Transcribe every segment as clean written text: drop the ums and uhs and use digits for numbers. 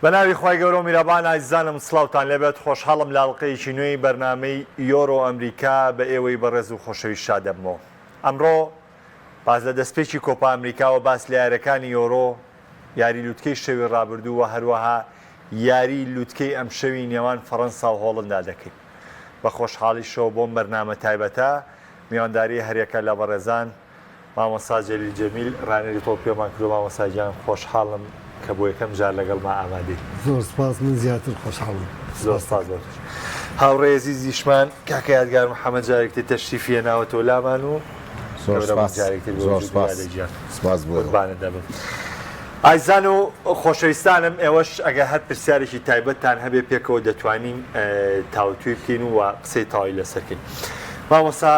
بە ناوی خوای گەورە و میرەبان ئازیزانم سڵاوتان لێبێت خۆشحاڵم لە ئەڵقەیەکی نوێی بەرنامەی یۆرۆ ئەمریکا بە ئێوەی بەڕێز و خۆشەویست شاد دەبمەوە ئەمڕۆ باس لە دەستپێکی کۆپا ئەمریکاوە باس لە یارەکانی یۆرۆ یاری لوتکەی شەوی ڕابردوو و هەروەها یاری لوتکەی ئەمشەوی نێوان فەڕەنسا و هۆڵندا دەکەین بە خۆشحاڵیشەوە بۆم بەرنامە تایبەتە میوانداری هەریەکە لە بەڕێزان مامۆستا جەلیل جەمیل ڕانەری تۆپی پێمان کردوە مامۆستا گیان خۆشحاڵم کە بۆ یەکەم جار لەگەڵما ئامادەی. زۆر سپاس من زیاتر خۆشحاڵم. زۆر سپاس بۆ تۆش. هاوڕێ ئەزیزیشمان کاکە یادگار محەمەد جارێک تر تەشریفی هێناوەتەوە لامان و زۆر گەورە بوون سپاس جارێک تر بۆ زۆر وجودی سپاس یادە گیان سپاس بۆ ئێوە. قوربانت دەبم. ئازیزان و خۆشەویستانم ئێوەش ئەگەر هەر پرسیارێکی تایبەتتان هەبێ پێکەوە دەتوانین تاوتوێ بکەین و قسەی تەواوی لەسەر کەین. مامۆستا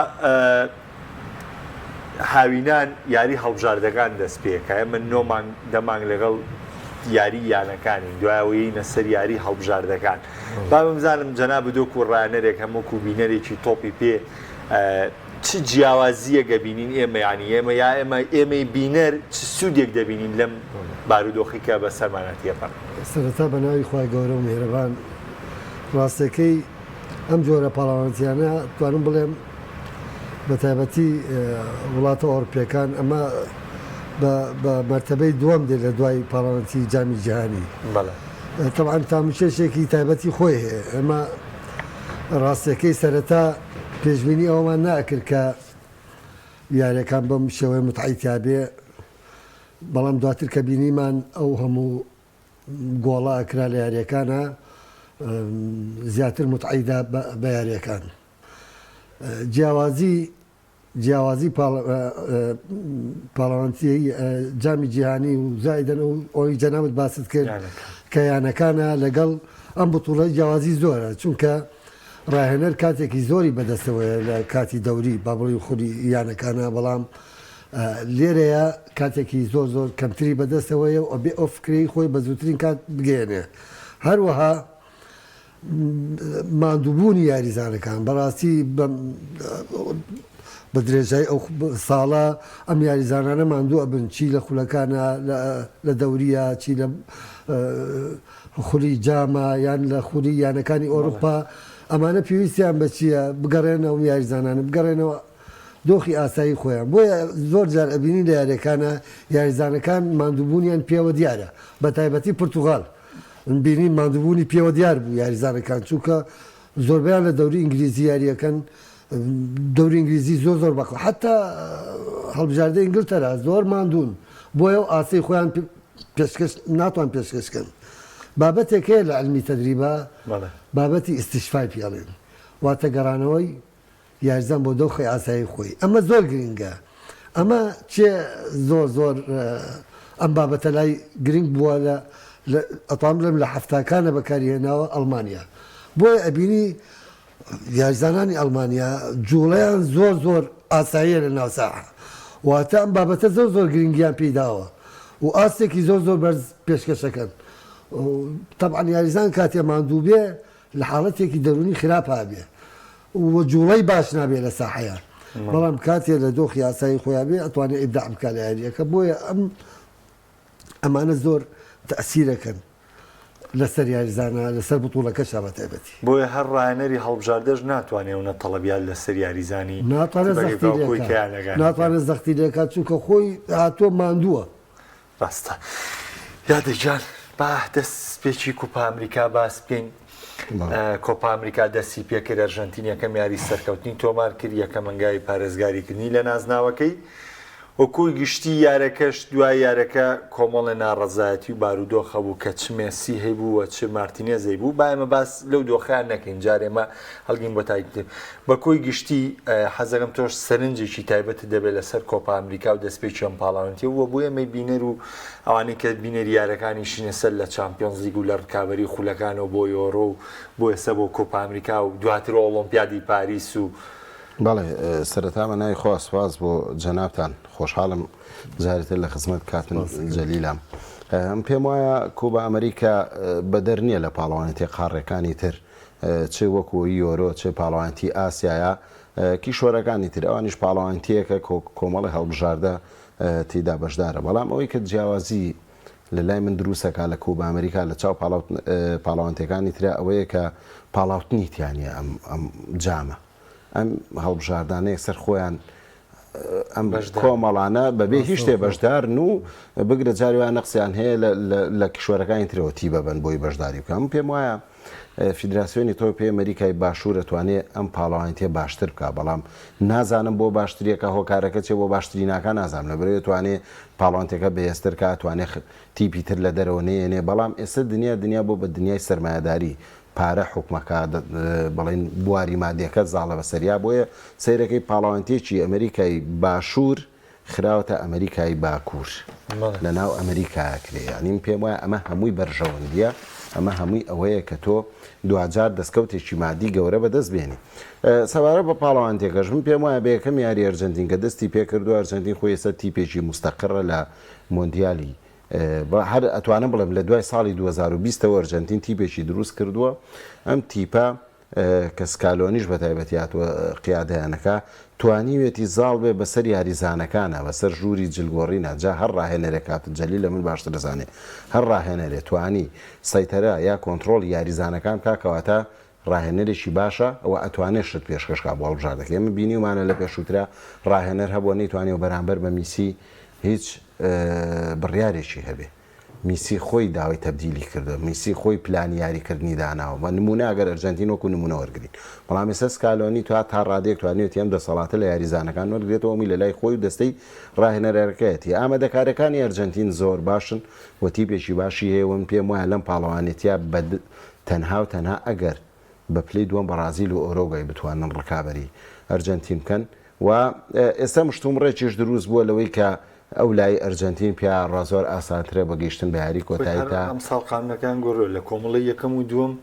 هاوینان یاری هەڵبژاردەکان دەست پێکا ئێمە نۆ مانگ دە مانگ لەگەڵ یاری یانەکانین دوایەوە یینە سەر یاری هەڵبژاردەکان با بزانم جەنابت وەکو ڕایەنەرێک هەم وەکو بینەرێکی تۆپی پێ چ جیاوازییەک ئەبینین ئێمە یانی ئێمە یا ئێمە ئێمەی بینەر چ سوودێک دەبینین لەم بارودۆخی کە بەسەرمانە تێپەڕ. سەرەتا بە ناوی خوای گەورە و میهرەبان ڕاستەکەی ئەم جۆرە پاڵاوانتیانە توانم بڵێم بە تایبەتی وڵاتە ئۆرپیەکان ئەمە بە مەرتەبەی دووەم دێت لە دوای پاڵاوانتی جامی جیهانی تەبعەن تاموچێشێکی تایبەتی خۆی هەیە ئەمە ڕاستیەکەی سەرەتا پێشبینی ئەوەمان ناکرد کە یاریەکان بەم شێوەیە متعەی تیابێ بەڵام دواتر کە بینیمان ئەو هەموو گۆڵە ئەکرا لە یاریەکانا زیاتر متعەی دا بە یاریەکان جیاوازی جیاوازی پاڵەوانتی جامی جیهانی و زایدن و ئەوی جەنابت باست کرد کە یانەکانە لەگەڵ ئەم بتوڵە جیاوازی زۆرە چونکە ڕاهێنەر کاتێکی زۆری بەدەستەوەیە لە کاتی دەوری با بڵێین خولی یانەکانە بەڵام لێرەیە کاتێکی زۆر زۆر کەمتری بەدەستەوەیە و ئەبێ ئەو فکرەی خۆی بە زووترین کات بگەیەنێ هەروەها ماندووبوونی یاریزانەکان بەڕاستی بە درێژای ئەو ساڵە ئەم یاریزانانە ماندوو ئەبن چی لە خولەکانە لە دەوریە چی لە خولی جامە یان لە خولی یانەکانی ئەوروپا ئەمانە پێویستیان بە چییە بگەڕێنەوە یاریزانانە بگەڕێنەوە دۆخی ئاسایی خۆیان بۆیە زۆر جار ئەبینی لە یاریەکانە یاریزانەکان ماندووبوونیان پێوە دیارە بە تایبەتی پرتوغال من بینیم ماندووبوونی پێوە دیار بوو یاریزانەکان چونکە زۆربەیان لە دەوری ئینگلیزی یاریەکەن دەوری ئینگلیزی زۆر زۆر بەقوە حتا هەڵبژاردە ئینگلتەرا زۆر ماندوون بۆیە و ئاستی خۆیان پێشکەش ناتوان پێشکەشکەن بابەتێک هەیە لە علمی تەدریبە بابەتی ئیستیشفای پێڵێن واتە گەڕانەوەی یاریزان بۆ دۆخی ئاسایی خۆی ئەمە زۆر گرنگە ئەمە چێ زۆر زۆر ئەم بابەتە لای گرنگ بووە لە ئەتوان بڵێم لە حەفتاکانە بەکاری هێناوە ئەڵمانیا بۆیە ئەبینی یاریزانانی ئەڵمانیا جوڵەیان زۆر زۆر ئاساییە لە ناو ساحە واتە ئەم بابەتە زۆر زۆر گرنگیان پێی داوە و ئاستێکی زۆر زۆر بەرز پێشکەشەکەن تەبعەن یاریزان کاتێ ماندوو بێ لە حاڵەتێکی دەروونی خراپا بێ و جوڵەی باش نابێ لە ساحەیا بەڵام کاتێ لە دۆخی ئاسایی خۆیان بێ ئەتوانێ ئیبداع بکا لە یاریەکە بۆیە ئەم ئەمانە زۆر تەئسیرەکەن لەسەر یاریزانە لەسەر بتوڵەکەشا بە تایبەتی. بۆیە هەر ڕاهێنەری هەڵبژاردەش ناتوانێ ئەونە تەڵەبیات لەسەر یاریزانی ناتوانێت تیپەکەی زەختی بکا و کۆی لێکا کەیانەکانی بکا. ناتوانێت زەختی لێکا چونکە خۆی هاتووە ماندووە. ڕاستە یادە گیان با دەستپێکی کوپا ئەمریکا باس بکەین. کۆپا ئەمریکا دەستی پێکرد ئەرژەنتین یەکەم یاری سەرکەوتنی تۆمار کرد یەکەم هەنگاوی پارێزگاریکردنی لە نازناوەکەی و کۆی گشتی یارەکەش دوای یارەکە کۆمەڵێ ناڕەزایەتی و بارودۆخ هەبوو کە چ مێسی هەیبوو و چ مارتینێز هەیبوو با ئێمە باس لەو دۆخیان نەکەین جار ئێمە هەڵگین بۆ تایبەت بە کۆی گشتی حەزەکەم تۆش سەرنجێکی تایبەتت دەبێت لەسەر کۆپا ئەمریکا و دەستپێکی ئەم پاڵاوێنتیە و بۆ ئێمەی بینەر و ئەوانەی کە بینەری یارەکانیشینە سەر لە چامپیۆنزلیگ و لە ڕکابەری خولەکانەوە بۆ یۆرۆ و بۆ ئێستا بۆ کۆپا ئەمریکا و دواتر ئۆڵۆمپیادی پاریس و بەڵێ سەرەتا بە ناوی خوا سوپاس بۆ جەنابتان خۆشحاڵم جارێ تر لە خزمەت کاپتن جەلیلام. من پێم وایە کۆبا ئەمریکا بەدەر نییە لە پاڵەوانێتیە قاڕەکانی تر چ وەکو یۆرۆ چ پاڵەوانێتی ئاسیایە کیشوەرەکانی تر ئەوانیش پاڵەوانێتیەکە کۆمەڵی هەڵبژاردە تێدا بەشدارە بەڵام ئەوەی کە جیاوازی. لە لای من دروستەکا لە کۆبا ئەمریکا لە چاو پاڵاوانتەکانی ترا ئەوەیە کە پاڵاوتنی تیا نییە ئەم ئەم جامە ئەم هەڵبژاردانە یەکسەر خۆیان ئەم کۆمەڵانە بەبێ هیچ شتێ بەشدارن و بگرە جاری وایە نەقسیان هەیە لە کیشوەرەکانی ترەوە تی بەبن بۆی بەشداری بکەم پێم وایە فیدراسیۆنی تۆپی ئەمریکای باشوور ئەتوانێ ئەم پاڵەوانێتیە باشتر بکا بەڵام نازانم بۆ باشتریەکە هۆکارەکە چیە بۆ باشتری ناکا نازانم لەبەرئەوەی ئەتوانێ پاڵەوانتیەکە بەهێزتر کا ئەتوانێ تیپی تر لە دەرەوە نەیەنێ بەڵام ئێستا دنیا دنیا بۆ بە دنیای سەرمایەداری پارە حوکمەکا بڵێن بواری مادیەکە زاڵە بەسەریا بۆیە سەیرەکەی پاڵەوانتیەکی ئەمریکای باشوور خراوەتە ئەمریکای باکوور لە ناو ئەمریکایا کرێ یانی من پێم وایە ئەمە هەمووی بەرژەوەندیە ئەمە هەمووی ئەوەیە کە تۆ دواجار دەستکەوتێکی مادی گەورە بەدەست بێنی سەبارەت بە پاڵەوانتێکەش من پێم وایە بە یەکەم یاری ئەرجەنتین کە دەستی پێکردو ئەرجەنتین خۆی ئێستا تیپێکی مستەقڕە لە مۆندیالی هەر ئەتوانم بڵێم لە دوای ساڵی 2020 ەوە ئەرجەنتین تیپێکی دروست کردووە ئەم تیپە کە سکالۆنیش بە تایبەتی هاتووە قیادەیان ئەکا، توانیویەتی زاڵ بێ بەسەر یاریزانەکانا، بەسەر ژووری جلگۆڕینا، جا هەر ڕاهێنەرێک کاکە جەلیل لە من باشتر ئەزانێ، هەر ڕاهێنەرێ توانی سەیتەرە یا کۆنتڕۆڵی یاریزانەکان بکا کەواتە ڕاهێنەرێکی باشە و ئەتوانێ شت پێشکەش کا بۆ هەڵبژاردەکەی، ئێمە بینیومانە لە پێشووترا ڕاهێنەر هەبووە نەیتوانیوە بەرامبەر بە میسی هیچ بڕیارێکی هەبێ. میسی خۆی داوای تەبدیلی کردوە، میسی خۆی پلانی یاریکردنی داناوە، بە نمونە ئەگەر ئەرجەنتین وەکو نمونە وەرگرین، بەڵام ئێستا سکالۆنی تا تا ڕادەیەک توانیویەتی ئەم دەسەڵاتە لە یاریزانەکان وەرگرێتەوە ئەمی لەلای خۆی و دەستەی ڕاهێنەرەکەیەتی، ئامادەکاریەکانی ئەرجەنتین زۆر باشن و تیپێکی باشی هەیە و من پێم وایە لەم پاڵەوانێتیە بە تەنها و تەنها ئەگەر بە پلەی دووەم بەڕازیل و ئۆرۆگوای بتوانن ڕکابەری ئەرجەنتین بکەن و ئێستا مشتومڕێکیش دروست بووە لەوەی کە ئەو لای ئەرجەنتین پیا ڕا زۆر ئاسانترە بە گەیشتن بە یاری خۆی کۆتایی هەر تا ئەمساڵ قانونەکان گۆڕیوە لە کۆمەڵەی یەکەم و دووەم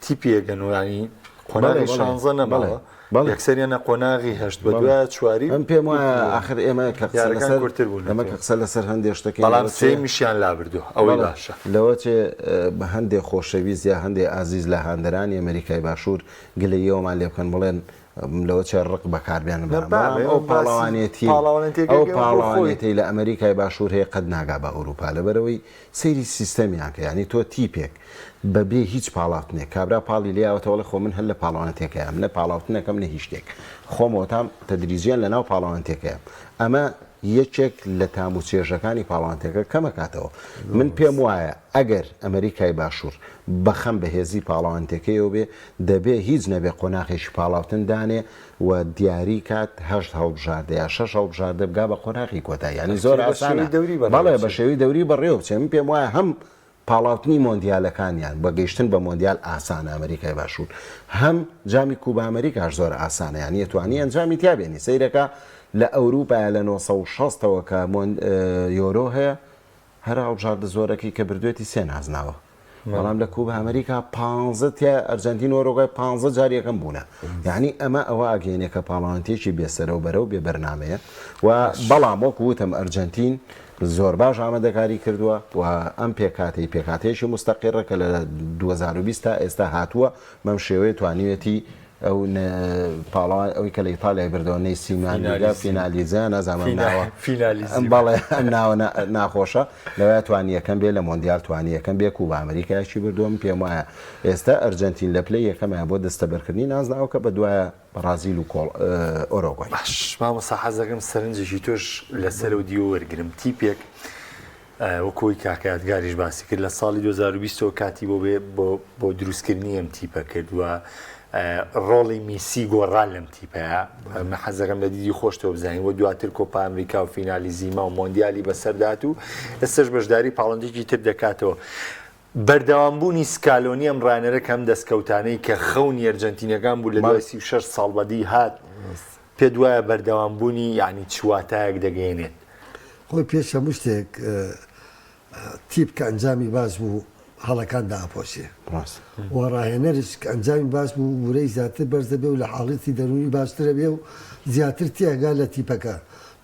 تیپی یەکەن و یانی بەڵێ قۆناغی بەڵێ شانزە بەڵێ نەماوە بەڵێ یەکسەریانە قۆناغی هەشت بە بەڵێ دوایە چواری من پێم دوو وایە پلەیە ئاخر ئێمە کە قسە یارەکان لەسەر کورتتر ئێمە کە بوونەتەوە قسە لەسەر هەندێ شتەکەین بەڵام لەوە چێ سێیەمیشیان لابردووە ئەوەی بەڵێ باشە. لەوە چێ بە هەندێ خۆشەویست یا هەندێ ئازیز لە هاندەرانی ئەمەریکای باشوور گلەییەوەمان لێ بکەن بڵێن لەوە چێ ڕق بەکاربێنن نە بەرام بابە بەڵام ئێمە ئەو باسی پاڵەوانێتیەی پاڵەوانێتیەکە ئەو ئێمە بۆ خۆی. پاڵەوانێتەی لە ئەمەریکای باشوور هەیە قەت ناگا بە ئەوروپا لەبەرئەوەی سەیری سیستەمیان کە یانی تۆ تیپێک بە بێ هیچ پاڵاوتنێک کابرا پاڵی لێیاوەتەوە ئەڵێ خۆ من هەر لە پاڵەوانێتیەکەیام نە پاڵاوتنەکەم نە هیچ شتێک خۆم ئەوەتام تەدریجیەن لەناو پاڵەوانێتیەکەیام ئەمە یەکێک لە تام و چێژەکانی پاڵەوانێتیەکە کەمەکاتەوە من پێم وایە ئەگەر ئەمەریکای باشوور بە خەم بەهێزی پاڵەوانێتیەکەیەوە بێ دەبێ هیچ نەبێ قۆناخێکی پاڵاوتن دانێ و دیاری کات هەشت هەڵبژاردە یا شەش هەڵبژاردە بگا بە قۆناغی کۆتایی یانی زۆر بە ئاسانە شێوەی دەوری بەڕێوە بەڵێ بە بچێ. شێوەی دەوری بەڕێوە بچێ من پێم وایە هەم پاڵاوتنی مۆندیالەکانیان بە گەیشتن بە مۆندیال ئاسانە ئەمریکای باشوور هەم جامی کوبا ئەمریکاش زۆر ئاسانە یانی ئەتوانی ئەنجامی تیا بێنی سەیرەکە لە ئەوروپایە لە 960 ەوە کە یۆرۆ هەیە هەر هەڵبژاردە زۆرەکەی کە بردوێتی سێ نازناوە بەڵام لە کوبا ئەمریکا پانزە تیا ئەرجەنتین ئۆرۆگوای پانزە جار یەکەم بوونە یعنی ئەمە ئەوە ئەگەینێ کە پاڵەوانتێکی بێسەرە و بەرە و بێ بەرنمەیە و بەڵام وەکو وتم ئەرجەنتین زۆر باش ئامادەکاری کردووە و ئەم پێکهاتەی پێکهاتەیەکی مستەقیڕە کە لە 2020 تا ئێستا هاتووە بەم شێوەیە توانیوێتی ئەو پاڵەوان ئەوی کە لە ئیتالیای بردەوە نەی سیمان لیگا فینالیزە نازانم ئەم ناوە ئەم بەڵێ ئەم ناوە ناخۆشە لەوەیە توانی یەکەم بێ لە مۆندیال توانی یەکەم بێ کوبا ئەمریکایشی بردووە من پێم وایە ئێستا ئەرجەنتین لە پلەی یەکەمە بۆ دەستەبەرکردنی نازناوەکە بە دوایە بەڕازیل و کۆڵ ئۆرۆگوای. باش مامۆستا حەز دەکەم سەرنجێکی تۆش لەسەر ئەو دیوە وەرگرم تیپێک وەکو ئەوەی کاکە یادگاریش باسی کرد لە ساڵی 2020 ەوە کاتی بۆ بێ بۆ بۆ دروستکردنی ئەم تیپە کرد و ڕۆڵی میسی گۆڕا لەم تیپەیە من حەز دەکەم لە دیدی خۆشتەوە بزانین و دواتر کۆپا ئەمریکا و فینالی زیما و مۆندیالی بەسەردات و ئێستاش بەشداری پاڵەندێکی تر دەکاتەوە بەردەوامبوونی سکالۆنی ئەم ڕانەرە کە ئەم دەستکەوتانەی کە خەونی ئەرجەنتینەکان بوو لە دوای 36 ساڵ بەدی هات پێت وایە بەردەوامبوونی یانی چ واتایەک دەگەیەنێت؟ خۆی پێش هەموو شتێک تیپ کە ئەنجامی باش بوو هەڵەکان دائەپۆشێ و ڕاهێنەرش کە ئەنجامی باش بوو ورەی زیاتر بەرز دەبێ و لە حاڵەتی دەروونی باشتر ئەبێ و زیاتر تێئەگا لە تیپەکە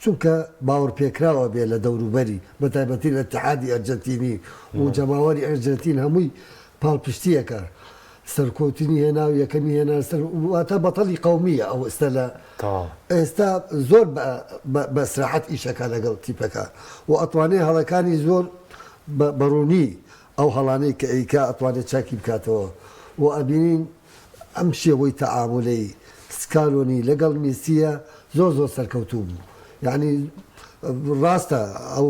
چونکە باوەڕپێکراو ئەبێ لە دەوروبەری بەتایبەتی لە ئیتیحادی ئەرجەنتینی و جەماوەری ئەرجەنتین هەمووی پاڵپشتی ئەکا سەرکەوتنی هێنا و یەکەمی هێنا سەر واتە بەتەڵی قەومیە ئەو ئێستا لە ئێستا زۆر بە ئیسراحەت ئیشەکە لەگەڵ تیپەکە و ئەتوانێ هەڵەکانی زۆر. بە ڕوونی ئەو هەڵانەی کە ئەیکا ئەتوانێت چاکی بکاتەوە و ئەبینین ئەم شێوەی تەعامولەی سکالۆنی لەگەڵ میسیە زۆر زۆر سەرکەوتوو بوو یانی ڕاستە ئەو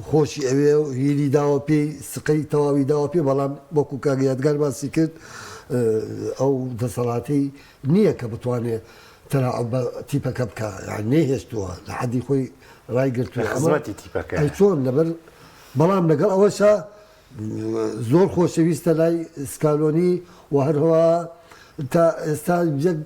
خۆشی ئەوێ و هیلی داوە پێی سقەی تەواوی داوە پێ بەڵام وەکو کاک یادگار باسی کرد ئەو دەسەڵاتی نییە کە بتوانێت تەلاعوب بە تیپەکە بکا یانی نەیهێشتووە لە حەدی خۆی ڕایگرتووە لە خزمەتی تیپەکەیە. ئەی چۆن لەبەر بەڵام لەگەڵ ئەوەشا زۆر خۆشەویستە لای سکالۆنی و هەروەها تا ئێستا یەک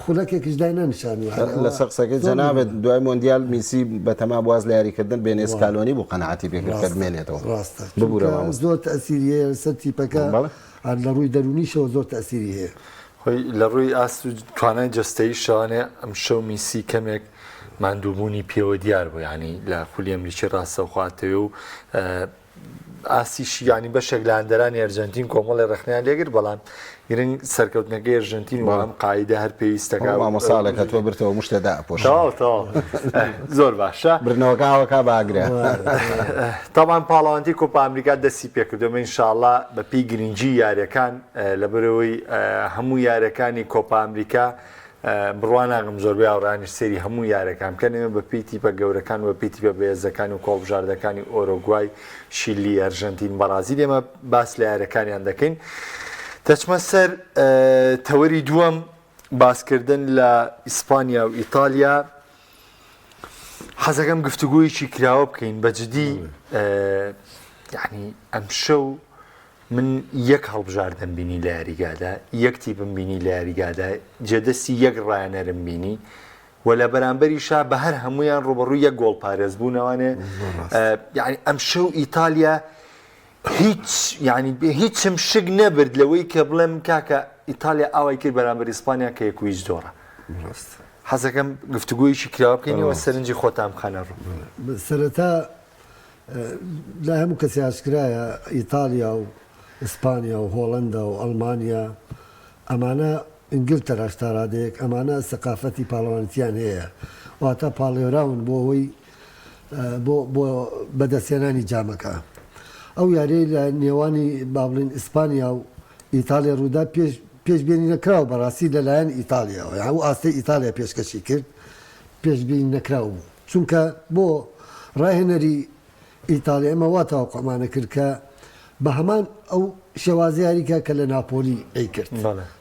خولەکێکیش دای نەنیشانووە. لەسەر قسەکەی جەنابت دوای مۆندیال میسی بەتەما بوو واز لە یاریکردن بێنێ سکالۆنی بوو قەناعەتی پێکرد کە بمێنێتەوە. ڕاستە ببورە مامۆستا. زۆر تەئسیری هەیە لەسەر تیپەکە لە ڕووی دەروونیشەوە زۆر تەئسیری هەیە. خۆی لە ڕووی ئاست و توانای جەستەییشەوانێ ئەمشەو میسی کەمێک ماندووبوونی پێوە دیار بوو یانی لە خولی ئەمریکی ڕاستەوخۆ هاتەوێ و ئاستیشی یانی بەشێک لە هاندەرانی ئەرجەنتین کۆمەڵی ڕەخنەیان لێگر بەڵام گرنگ سەرکەوتنەکەی ئەرجەنتین و ئەم قاعیدە هەر پێویستەکە مامۆساڵێکە تۆ برتەوە مشتە داپۆش تەواو تەواو زۆر باشە برنەوەکە ئاوەکە باگرە تاوان پاڵەوانتی کۆپا ئەمریکا دەستی پێکردەوە ئینشاءاللە بە پێی گرنگی یاریەکان لەبەرەوەی هەموو یاریەکانی کۆپا ئەمریکا بڕوا ناکەم زۆربەی هاوڕێیانیش سەیری هەموو یاریەکان بکەن، ئێمە بە پێی تیپە گەورەکان و بە پێی تیپە بەهێزەکان و کۆڵبژاردەکانی ئۆرۆگوای، شیلی، ئەرژەنتین، بەڕازیل ئێمە باس لە یاریەکانیان دەکەین. دەچمە سەر تەوەری دووەم باسکردن لە ئیسپانیا و ئیتالیا. حەزەکەم گفتوگۆیەکی کراوە بکەین بە جدی یعنی ئەمشەو من یەک هەڵبژاردەم بینی لە یاریگادا، یەک تیپم بینی لە یاریگادا، جێدەستی یەک ڕایەنەرم بینی و لە بەرامبەریشا بە هەر هەموویان ڕووبەڕووی یەک گۆڵپارێز بوونەوانێ. یعنی ئەمشەو ئیتالیا هیچ یعنی هیچم شک نەبرد لەوەی کە بڵێم کاکە ئیتالیا ئاوای کرد بەرامبەر ئیسپانیا کە یەک و هیچ دۆڕا. حەزەکەم گفتوگۆیەکی کراوە بکەینەوە سەرنجی خۆتان بخەنە ڕوو. سەرەتا لای هەموو کەسێ ئاشکرایە ئیتاڵیا و ئیسپانیا و هۆڵەندا و ئەڵمانیا ئەمانە ئینگلتەراش تا رادەیەک ئەمانە سەقافەتی پاڵەوانێتیان هەیە واتە پاڵێوراون بۆ ئەوەی بۆ بۆ بەدەستهێنانی جامەکە ئەو یاریەی لە نێوانی با بڵێین ئیسپانیا و ئیتاڵیا ڕوودا پێش پێشبینی نەکراو بەڕاستی لەلایەن ئیتاڵیاوە یان ئەو ئاستەی ئیتاڵیا پێشکەشی کرد پێشبینی نەکراو بوو چونکە بۆ ڕاهێنەری ئیتاڵیا ئێمە وا تەوەقوعمان ئەکرد کە بە هەمان ئەو شێوازە یاری کە کە لە ناپۆلی ئەیکرد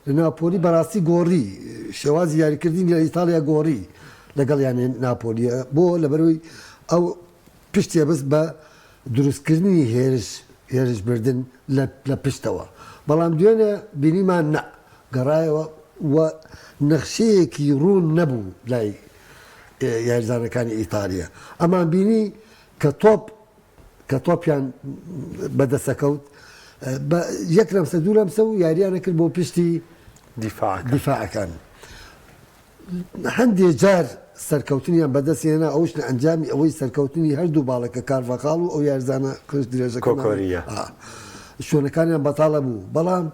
لە ناپۆلی بەڕاستی گۆڕی شێوازی یاریکردنی لە ئیتاڵیا گۆڕی لەگەڵ یانەی ناپۆلی بۆ لەبەرەوەی ئەو پشتی بەست بە دروستکردنی هێرش هێرشبردن لە پشتەوە بەڵام دوێنێ بینیمان نا گەڕایەوە و نەخشەیەکی ڕوون نەبوو لای یاریزانەکانی ئیتالیا ئەمان بینی کە تۆپ کە تۆپیان بەدەسەکەوت بە یەک لەمسە دوو لەمسە و یاریانە کرد بۆ پشتی دیفاعەکان هەندێ جار سەرکەوتنیان بەدەست هێنا ئەوش لە ئەنجامی ئەوەی سەرکەوتنی هەردوو باڵەکە کارڤاخاڵ و ئەو یاریزانە قژ درێژەکە شوێنەکانیان بەتاڵە بوو بەڵام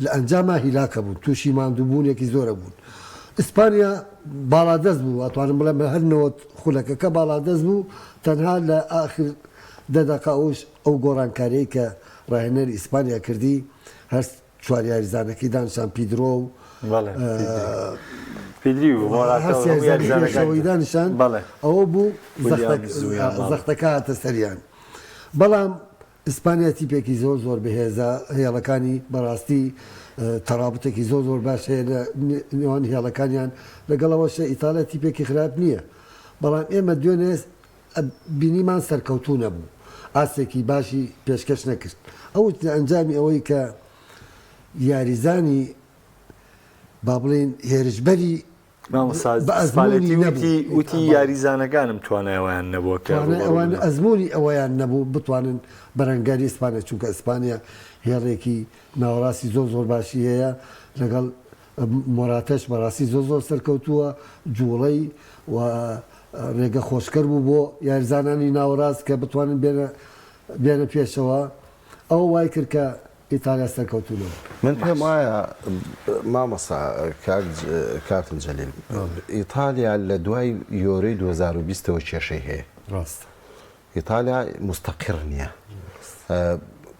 لە ئەنجاما هیلاکە بوون تووشی ماندووبوونێکی زۆرە بوون ئیسپانیا باڵادەست بوو ئەتوانم بڵێم بە هەر 90 خولەکەکە باڵادەست بوو تەنها لە ئاخر دە دەقە ئەوش ئەو گۆڕانکاریەی کە ڕاهێنەری ئیسپانیا کردی هەر چوار یاریزانەکەی دانیشان پیدرۆ و پیدری و مۆراتا و هەموو یاریزانەکانی دانیشان ئەوە بوو زەختەکە هاتە سەریان بەڵام ئیسپانیا تیپێکی زۆر زۆر بەهێزە، هێڵەکانی بەڕاستی تەڕابوتێکی زۆر زۆر باش هەیە لە نێوان هێڵەکانیان، لەگەڵ ئەوەشە ئیتاڵیا تیپێکی خراپ نییە، بەڵام ئێمە دوێنێ بینیمان سەرکەوتوو نەبوو، ئاستێکی باشی پێشکەش نەکرد، ئەوش لە ئەنجامی ئەوەی کە یاریزانی با بڵێین هێرشبەری مامۆستا بە ئەزموونی سپالێتی نەبوو. وتی وتی یاریزانەکانم توانای ئەوەیان نەبووە کە توانای ڕووبەڕوو ئەوان بنەوە. ئەزموونی ئەوەیان نەبوو بتوانن بەرەنگاری ئیسپانیا چونکە ئیسپانیا هێڵێکی ناوەڕاستی زۆر زۆر باشی هەیە لەگەڵ مۆراتەش بەڕاستی زۆر زۆر سەرکەوتووە جوڵەی و ڕێگە خۆشکەر بوو بۆ یاریزانانی ناوەڕاست کە بتوانن بێنە بێنە پێشەوە ئەوە وای کرد کە ئیتالیا سەرکەوتوو نەبوو. من پێم وایە مامۆستا کاک کاپتن جەلیل ئیتالیا لە دوای یۆرۆی 2020 ەوە کێشەی هەیە. ڕاستە. ئیتالیا موستەقیڕ نییە.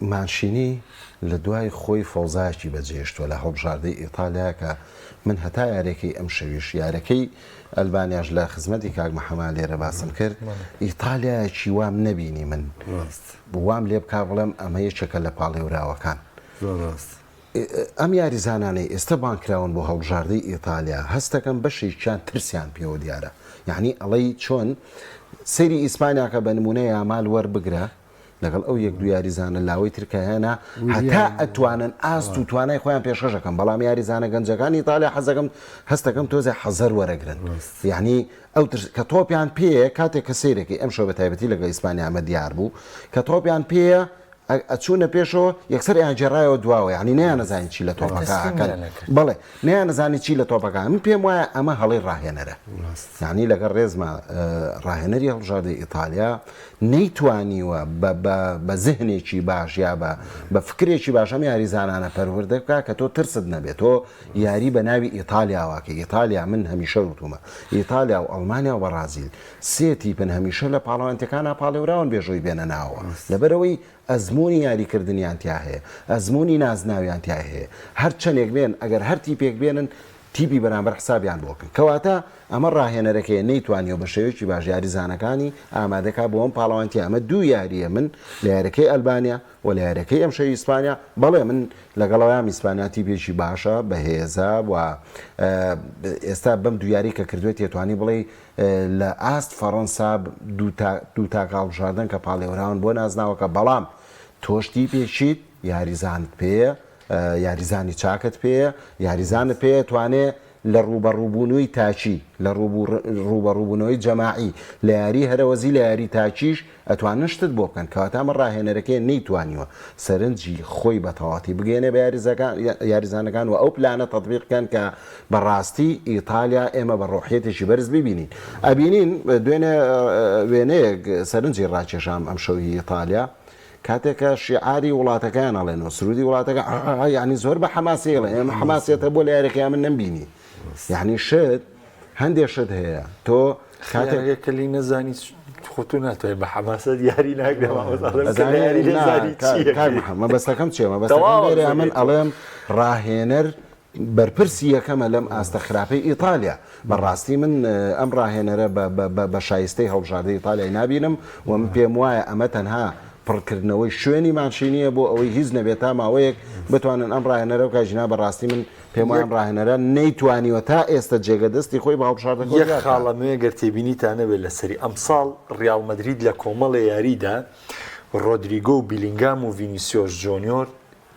مانشینی لە دوای خۆی فەوزایەکی بەجێهێشتووە لە هەڵبژاردەی ئیتالیا کە من هەتا یاریەکەی ئەمشەویش یارەکەی ئەلبانیاش لە خزمەتی کاک محەمە لێرە باسم کرد ئیتالیایەکی وام نەبینی من وام لێ بکا بڵێم ئەمە یەکێکە لە پاڵێوراوەکان. زۆر ڕاست. ئەم یاریزانانەی ئێستە بانگکراون بۆ هەڵبژاردەی ئیتالیا هەستەکەم بەشێکیان ترسیان پێوە دیارە یەعنی ئەڵێی چۆن سەیری ئیسپانیاکە بە نمونە یامال وەربگرە لەگەڵ ئەو یەک دوو یاریزانە لاوەی تر کە هەیانە هەتا ئەتوانن ئاست و توانای خۆیان پێشکەش ئەکەن بەڵام یاریزانە گەنجەکانی ئیتالیا حەزەکەم هەستەکەم تۆزێ حەزەر وەرەگرن یەعنی ئەو ترس کە تۆپیان پێیە کاتێک کە سەیرەکەی ئەمشەو بە تایبەتی لەگەڵ ئیسپانیا ئەمە دیار بوو کە تۆپیان پێیە ئەچوونە پێشەوە یەکسەر ئەیانگێڕایەوە دواوە یانی نەیانەزانی چی لە تۆپەکە ئەکەن بەڵێ نەیانەزانی چی لە تۆپەکە من پێم وایە ئەمە هەڵەی ڕاهێنەرە یانی لەگەڵ ڕێزما ڕاهێنەری هەڵبژاردەی ئیتالیا نەیتوانیوە بە زهنێکی باش یا بە بە فکرێکی باش ئەم یاریزانانە پەروەردە بکە کە تۆ ترست نەبێت تۆ یاری بە ناوی ئیتالیاوە کە ئیتالیا من هەمیشە وتومە ئیتالیا و ئەڵمانیا و بەڕازیل سێ تیپن هەمیشە لە پاڵەوانتیەکانا پاڵێوراون بێژۆی بێنە ناوەوە لەبەرئەوەی ئەزموونی یاریکردنیان تیا هەیە ئەزموونی نازناویان تیا هەیە هەر چەنێک بێن ئەگەر هەر تیپێک بێنن تیپی بەرامبەر حسابیان بۆ کەن کەواتە ئەمە ڕاهێنەرەکەیە نەیتوانیوە بە شێوەیەکی باش یاریزانەکانی ئامادەکا بۆ ئەم پاڵەوانتیە ئەمە دوو یاریە من لە یاریەکەی ئەلبانیا و لە یاریەکەی ئەمشەوی ئیسپانیا بەڵێ من لەگەڵەوەیام ئیسپانیا تیپێکی باشە بەهێزە و ئێستا بەم دوو یاری کە کردوێتی توانی بڵێ لە ئاست فەڕەنسا دوو تاکە هەڵبژاردەن کە پاڵێوراون بۆ نازناوەکە، بەڵام تۆش تیپێکیت یاریزانت پێیە، یاریزانی چاکت پێیە، یاریزانت پێیە توانێ لە ڕووبەڕووبوونەوەی تاکی، لە ڕووبەڕووبوونەوەی جەماعی، لە یاری هەرەوەزی لە یاری تاکیش ئەتوانن شتت بۆ بکەن، کەواتە ئەمە ڕاهێنەرەکەیە نەیتوانیوە سەرنجی خۆی بە تەواوەتی بگەیەنێ بە یاریزانەکان و ئەو پلانە تەتبیق بکەن کە بە ڕاستی ئیتالیا ئێمە بە ڕۆحیەتێکی بەرز ببینین. ئەبینین دوێنێ وێنەیەک سەرنجی ڕاکێشام ئەمشەو هی ئیتالیا کاتێک کە شیعاری وڵاتەکەیان ئەڵێن و سرودی وڵاتەکە یعنی زۆر بە حەماسی ئەڵێن ئێمە حەماسیەتە بۆ لە یاریەکەیا من نەمبینی یعنی شت هەندێ شت هەیە تۆ کاتێک کە لێی نەزانی خۆ تۆ ناتوانێت بە حەماسەت یاری ناکرێ مامۆستا یاری نەزانی چییە کاک محەممەد مەبەستەکەم چییە مەبەستەکەم لێرە من ئەڵێم ڕاهێنەر بەرپرسی یەکەمە لەم ئاستە خراپەی ئیتالیا. بەڕاستی من ئەم ڕاهێنەرە بە شایستەی هەڵبژاردەی ئیتالیای نابینم و من پێم وایە ئەمە تەنها پڕکردنەوەی شوێنی مانچینییە بۆ ئەوەی هیچ نەبێت تا ماوەیەک بتوانن ئەم ڕاهێنەرە بکات ژینا بەڕاستی من پێم وایە ئەم ڕاهێنەرە نەیتوانیوە تا ئێستە جێگە دەستی خۆی بە هەڵبژاردەکەوە یەک دیار بکات. خاڵم هەیە گەر تێبینیتان نەبێت لەسەری، ئەمساڵ ڕیاڵ مەدرید لە کۆمەڵێ یاریدا ڕۆدریگۆ و بیلینگام و ڤینیسیۆس جۆنیۆر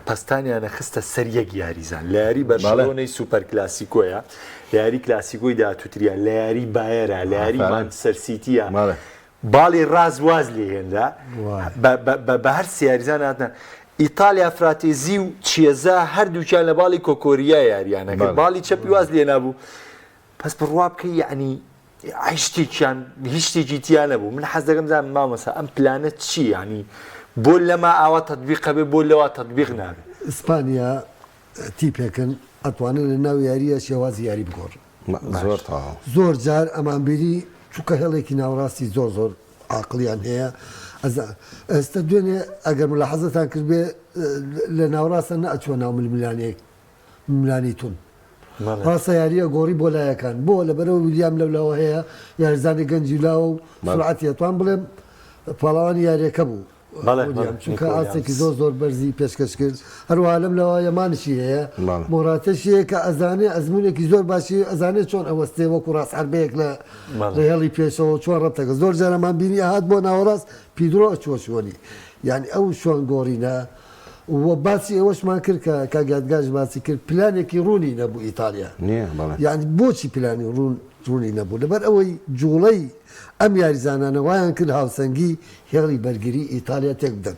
پەستانیانە خستە سەر یەک یاریزان لە یاری بەرشەلۆنەی سوپەر کلاسیکۆیە لە یاری کلاسیکۆی داهاتووتریا لە یاری بایەرە لە یاری مانچستەر سیتیە باڵی ڕاست واز لێ هێنرا بە هەر سێ یاریزان هاتنە ئیتالیا فراتێزی و چێزا هەردووکیان لە باڵی کۆکۆریا یاریانە کرد باڵی چەپی واز لێ نابوو پس بڕوا بکەی یعنی هیچ شتێکیان هیچ شتێکی تیا نەبوو من حەز دەکەم زانم مامۆستا ئەم پلانە چی یعنی بۆ لەما ئاوا تەتبیق هەبێ بۆ لەوا تەتبیق نابێ؟ ئیسپانیا تیپێکن ئەتوانن لە ناو یاریە شێوازی یاری بگۆڕن. زۆر تەواو. زۆر جار ئەمان بیری چونکە هێڵێکی ناوەڕاستی زۆر زۆر عاقڵیان هەیە ئەزا ئێستا دوێنێ ئەگەر ملاحەزەتان کردبێ لە ناوەڕاستە نەئەچووە ناو ململانێک ململانێی توند ڕاستە یارییە گۆڕی بۆ لایەکان بۆ لەبەرەوە ویلیام لەولاوە هەیە یاریزانی گەنجی لاوە و سرعەتی ئەتوان بڵێم پاڵەوانی یاریەکە بوو چونکە ئاستێکی زۆر زۆر بەرزی پێشکەش کرد هەروەها لەم لەوە یەمانشی هەیە مۆراتەشی هەیە کە ئەزانێ ئەزمونێکی زۆر باشی ئەزانێ چۆن ئەوەستێ وەکو ڕاست حربەیەک لە لە هێڵی پێشەوە چۆن ڕەتەکە زۆر جارەمان بینی ئەهات بۆ ناوەڕاست پیدرۆ ئەچووە شوێنی یعنی ئەو شوێن گۆڕینە و باسی ئەوەشمان کرد کە کاک یادگاریش باسی کرد پلانێکی ڕوونی نەبوو ئیتالیا نییە بەڵێ. یانی بۆچی پلانی ڕوون ڕوونی نەبوو لەبەر ئەوەی جوڵەی ئەم یاریزانانە وایان کرد هاوسەنگی هێڵی بەرگری ئیتالیا تێک بدەن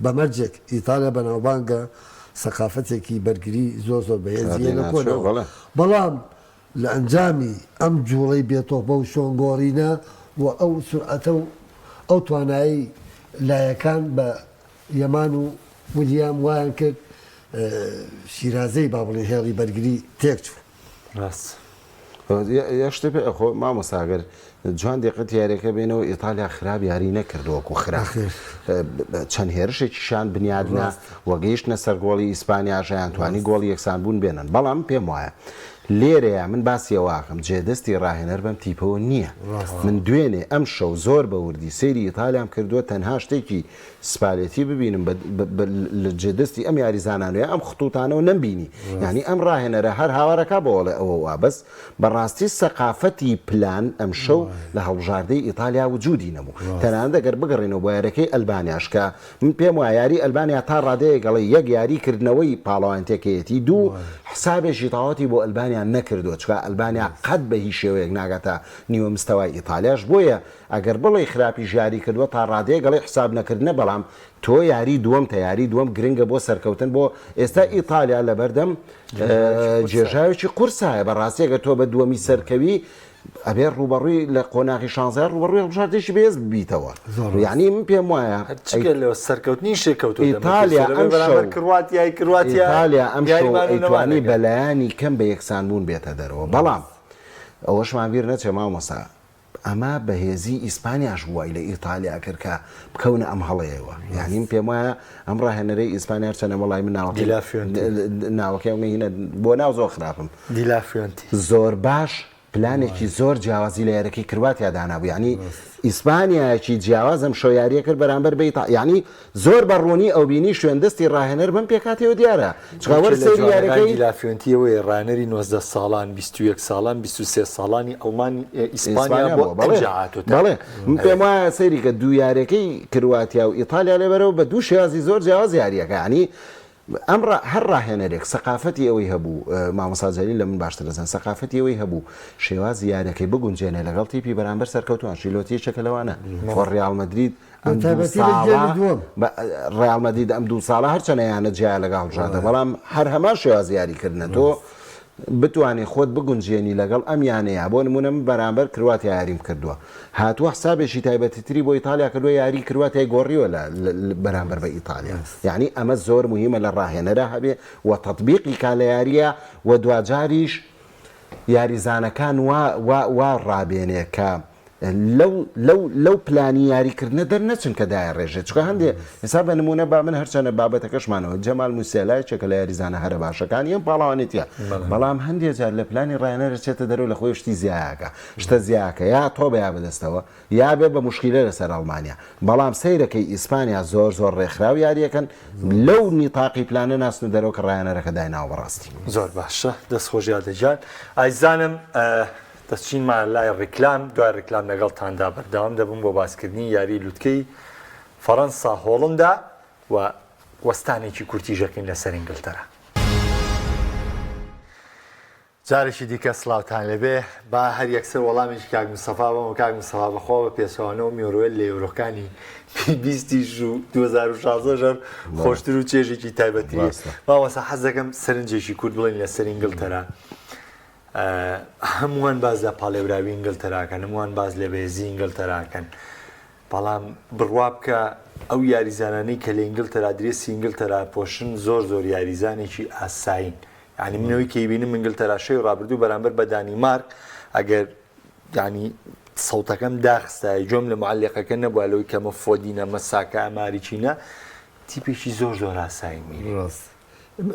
بە مەرجێک ئیتالیا بەناوبانگە سەقافەتێکی بەرگری زۆر زۆر بەهێزی هەیە لە کاتێناچۆ کۆنەوە بەڵێ. بەڵام لە ئەنجامی ئەم جوڵەی بێ تۆپە و شۆن گۆڕینە و ئەو سورعەتە و ئەو توانایەی لایەکان بە یەمان و ولیام وایان کرد شیرازەی با بڵێین هێڵی بەرگری تێکچوو. ڕاست. یەک شتێ پێ خۆ مامۆستا گەر. جوان دیقەت یاریەکە بێنەوە ئیتالیا خراپ یاری نەکردووە وەکو خراپ چەند هێرشێکیشان بنیادنا و گەیشتنە سەر گۆڵی ئیسپانیاش ئەیانتوانی گۆڵی یەکسانبوون بێنن بەڵام پێم وایە لێرەیا من باسی ئەوە ئەکەم جێدەستی ڕاهێنەر بەم تیپەوە نییە من دوێنێ ئەمشەو زۆر بە وردی سەیری ئیتالیام کردووە تەنها شتێکی سپالێتی ببینم بە لە جێدەستی ئەم یاریزانانە یا ئەم خطوتانەوە نەمبینی یانی ئەم ڕاهێنەرە هەر هاوارەکا بۆ ئەڵێ ئەوە وا بەس بەڕاستی سەقافەتی پلان ئەمشەو لە هەڵبژاردەی ئیتالیا وجودی نەبوو تەنانەت ئەگەر بگەڕێینەوە بۆ یاریەکەی ئەلبانیاش کە من پێم وایە یاری ئەلبانیا تا ڕادەیەک ئەڵێ یەک یاری کردنەوەی پاڵەوانێتیەکەیەتی دوو حسابێکی تەواوەتی بۆ ئەلبانیا نەکردووە چونکە ئەلبانیا قەت بە هیچ شێوەیەک ناگاتە نیوە مستەوای ئیتالیاش بۆیە ئەگەر بڵێی خراپیش یاری کردووە تا ڕادەیەک ئەڵێی حساب نەکردنە بەڵام تۆ یاری دووەمتە یاری دووەم گرنگە بۆ سەرکەوتن بۆ ئێستا ئیتالیا لەبەردەم جێژاوێکی قورسایە بەڕاستی ئەگەر تۆ بە دووەمی سەرکەوی ئەبێ ڕووبەڕووی لە قۆناغی شانزە ڕووبەڕووی هەڵبژاردەیەکی بەهێز ببیتەوە یعنی من پێم وایە جگە لەوە سەرکەوتنی شێکەوتووە ئیتالیا ئەم شەو کرواتیای کرواتیا ئیتالیا ئەم شەو ئەیتوانی بەلایەنی کەم بە یەکسانبوون بێتە دەرەوە بەڵام ئەوەشمان بیر نەچێ مامۆستا ئەمە بەهێزی ئیسپانیاش بوو وای لە ئیتالیا کرد کە بکەونە ئەم هەڵەیەوە یانی من پێم وایە ئەم ڕاهێنەرەی ئیسپانیا هەرچەندە وەڵای من ناوەکەی دیلافیۆنتی. ناوەکەی ئەو هینە بۆ ناو زۆر خراپم دیلافیۆنتی. زۆر باش پلانێکی زۆر جیاوازی لە یاریەکەی کرواتیا دانابوو یانی ئیسپانیایەکی جیاواز ئەم شەو یاریە کرد بەرامبەر بە ئیتا یانی زۆر بە ڕوونی ئەوبینی شوێن دەستی ڕاهێنەر بەم پێکهاتەیەوە دیارە چونکە وەر یەکێ لە سەیری جوانەکانی یاریەکەی دیلافیۆنتی ئەوەیە ڕاهێنەری 19 ساڵان 21 ساڵان 23 ساڵانی ئەڵمانی ئیسپانیا ئیسپانیا بۆ بووە بەڵێ ئەنجا هاتۆتە بەڵێ من ئەوێ. پێم وایە سەیری کە دوو یاریەکەی کرواتیا و ئیتالیا لێبەرەوە بە دوو شێوازی زۆر جیاواز یاریەکە یانی ئەم ڕا هەر ڕاهێنەرێک سەقافەتی ئەوەی هەبوو مامۆستا جەلیل لە من باشتر دەزانێت سەقافەتی ئەوەی هەبوو شێوازی یاریەکەی بگونجێنێ لەگەڵ تیپی بەرامبەر سەرکەوتوو ئەنشیلۆتی یەکێکە لەوانە خۆ ڕیاڵ مەدرید ئەم دوو بەتایبەتی لە ساڵە گێمی دووەم. بە ڕیاڵ مەدرید ئەم دوو ساڵە هەرچەنە یانە جیایە لەگەڵ هەڵبژاردە بەڵام هەر هەمان شێوازی یاریکردنە تۆ بتوانی خۆت بگونجێنی لەگەڵ ئەم یانەیە بۆ نمونە من بەرامبەر کرواتیا یاریم کردووە هاتووە حسابێکی تایبەتی تری بۆ ئیتالیا کردووە یاری کرواتیای گۆڕیوە لە بەرامبەر بە ئیتالیا یعنی ئەمە زۆر مهمە لە ڕاهێنەرا هەبێ و تەتبیقی کا لە یاریە و دواجاریش یاریزانەکان وا وا وا ڕابێنێ کە لەو لەو لەو پلانی یاریکردنە دەرنەچن کە دایەڕێژێت چونکە هەندێ ئێستا بە نموونە با من هەرچەنە بابەتەکەشمانەوە جەمال موسیالا یەکێکە لە یاریزانە هەرە باشەکانی ئەم پاڵەوانێتیە بەڵام هەندێ جار لە پلانی ڕاهێنەر ئەچێتە دەرەوە لە خۆی شتی زیایەکە شتە زیاکە یا تۆبە یا بەدەستەوە یا بێ بە موشکیلە لەسەر ئەڵمانیا بەڵام سەیرەکەی ئیسپانیا زۆر زۆر ڕێکخراو یاریەکەن لەو نیتاقی پلانە ناچنە دەرەوە کە ڕاهێنەرەکە دایناوە بەڕاستی. زۆر باشە دەست خۆش یادە گیان ئایزانم دەچینمە لای ڕیکلام دوای ڕیکلام لەگەڵتاندا بەردەوام دەبم بۆ باسکردنی یاری لوتکەی فەڕەنسا هۆڵندا و وەستانێکی کورتیش ئەکەین لەسەر ئینگلتەرا. جارێکی دیکە سڵاوتان لێبێ با هەر یەکسەر وەڵامێکی کاک مستەفا بەمەوە کاک مستەفا بەخوا بە پێچەوانەوە میۆرۆێل لە یۆرۆکانی بیستیش و 2016 ژەر خۆشتر و چێژێکی تایبەتری ڕاستە. مامۆستا حەز دەکەم سەرنجێکی کورت بڵێن لەسەر ئینگلتەرا هەمووان باس لە پاڵێوراوی ئینگلتەرا کەن هەمووان باس لە بەهێزی ئینگلتەرا کەن بەڵام بڕوا بکە ئەو یاریزانانەی کە لە ئینگلتەرا درێسی ئینگلتەرا پۆشن زۆر زۆر یاریزانێکی ئاسایین یعنی منەوەی کەی بینم ئینگلتەرا شەوی ڕابردوو بەرامبەر بە دانیمارک ئەگەر یعنی سەوتەکەم داخستایە گوێم لە معلقەکە نەبووە لەوەی کەمە فۆدینە مەساکە ئەماریچینە تیپێکی زۆر زۆر ئاسایی میری ڕاست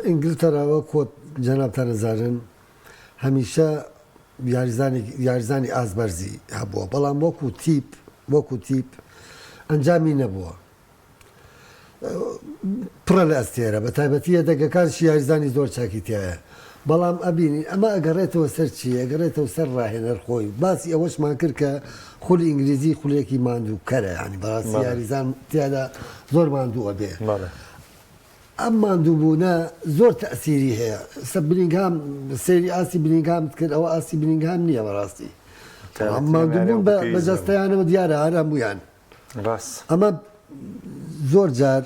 ئینگلتەرا وەک خۆت جەنابتان ئەزانن هەمیشە یاریزانێک یاریزانی ئاست بەرزی هەبووە بەڵام وەکو تیپ وەکو تیپ ئەنجامی نەبووە پڕە لە ئەستێرە بە تایبەتی یەدەگەکانشی یاریزانی زۆر چاکی تایە بەڵام ئەبینین ئەمە ئەگەڕێتەوە سەر چی ئەگەڕێتەوە سەر ڕاهێنەر خۆی باسی ئەوەشمان کرد کە خولی ئینگلیزی خولێکی ماندووکەرە ینی بەڕاستی یاریزان تیادا زۆر ماندوو ئەبێ ئەم ماندووبوونە زۆر تەئسیری هەیە ئێستا بلینگهام سەیری ئاستی بلینگهامت کرد ئەوە ئاستی بلینگهام نییە بەڕاستی بەڵام ماندووبوون بە بە جەستەیانەوە دیارە هەر هەموویان ڕاست ئەمە زۆر جار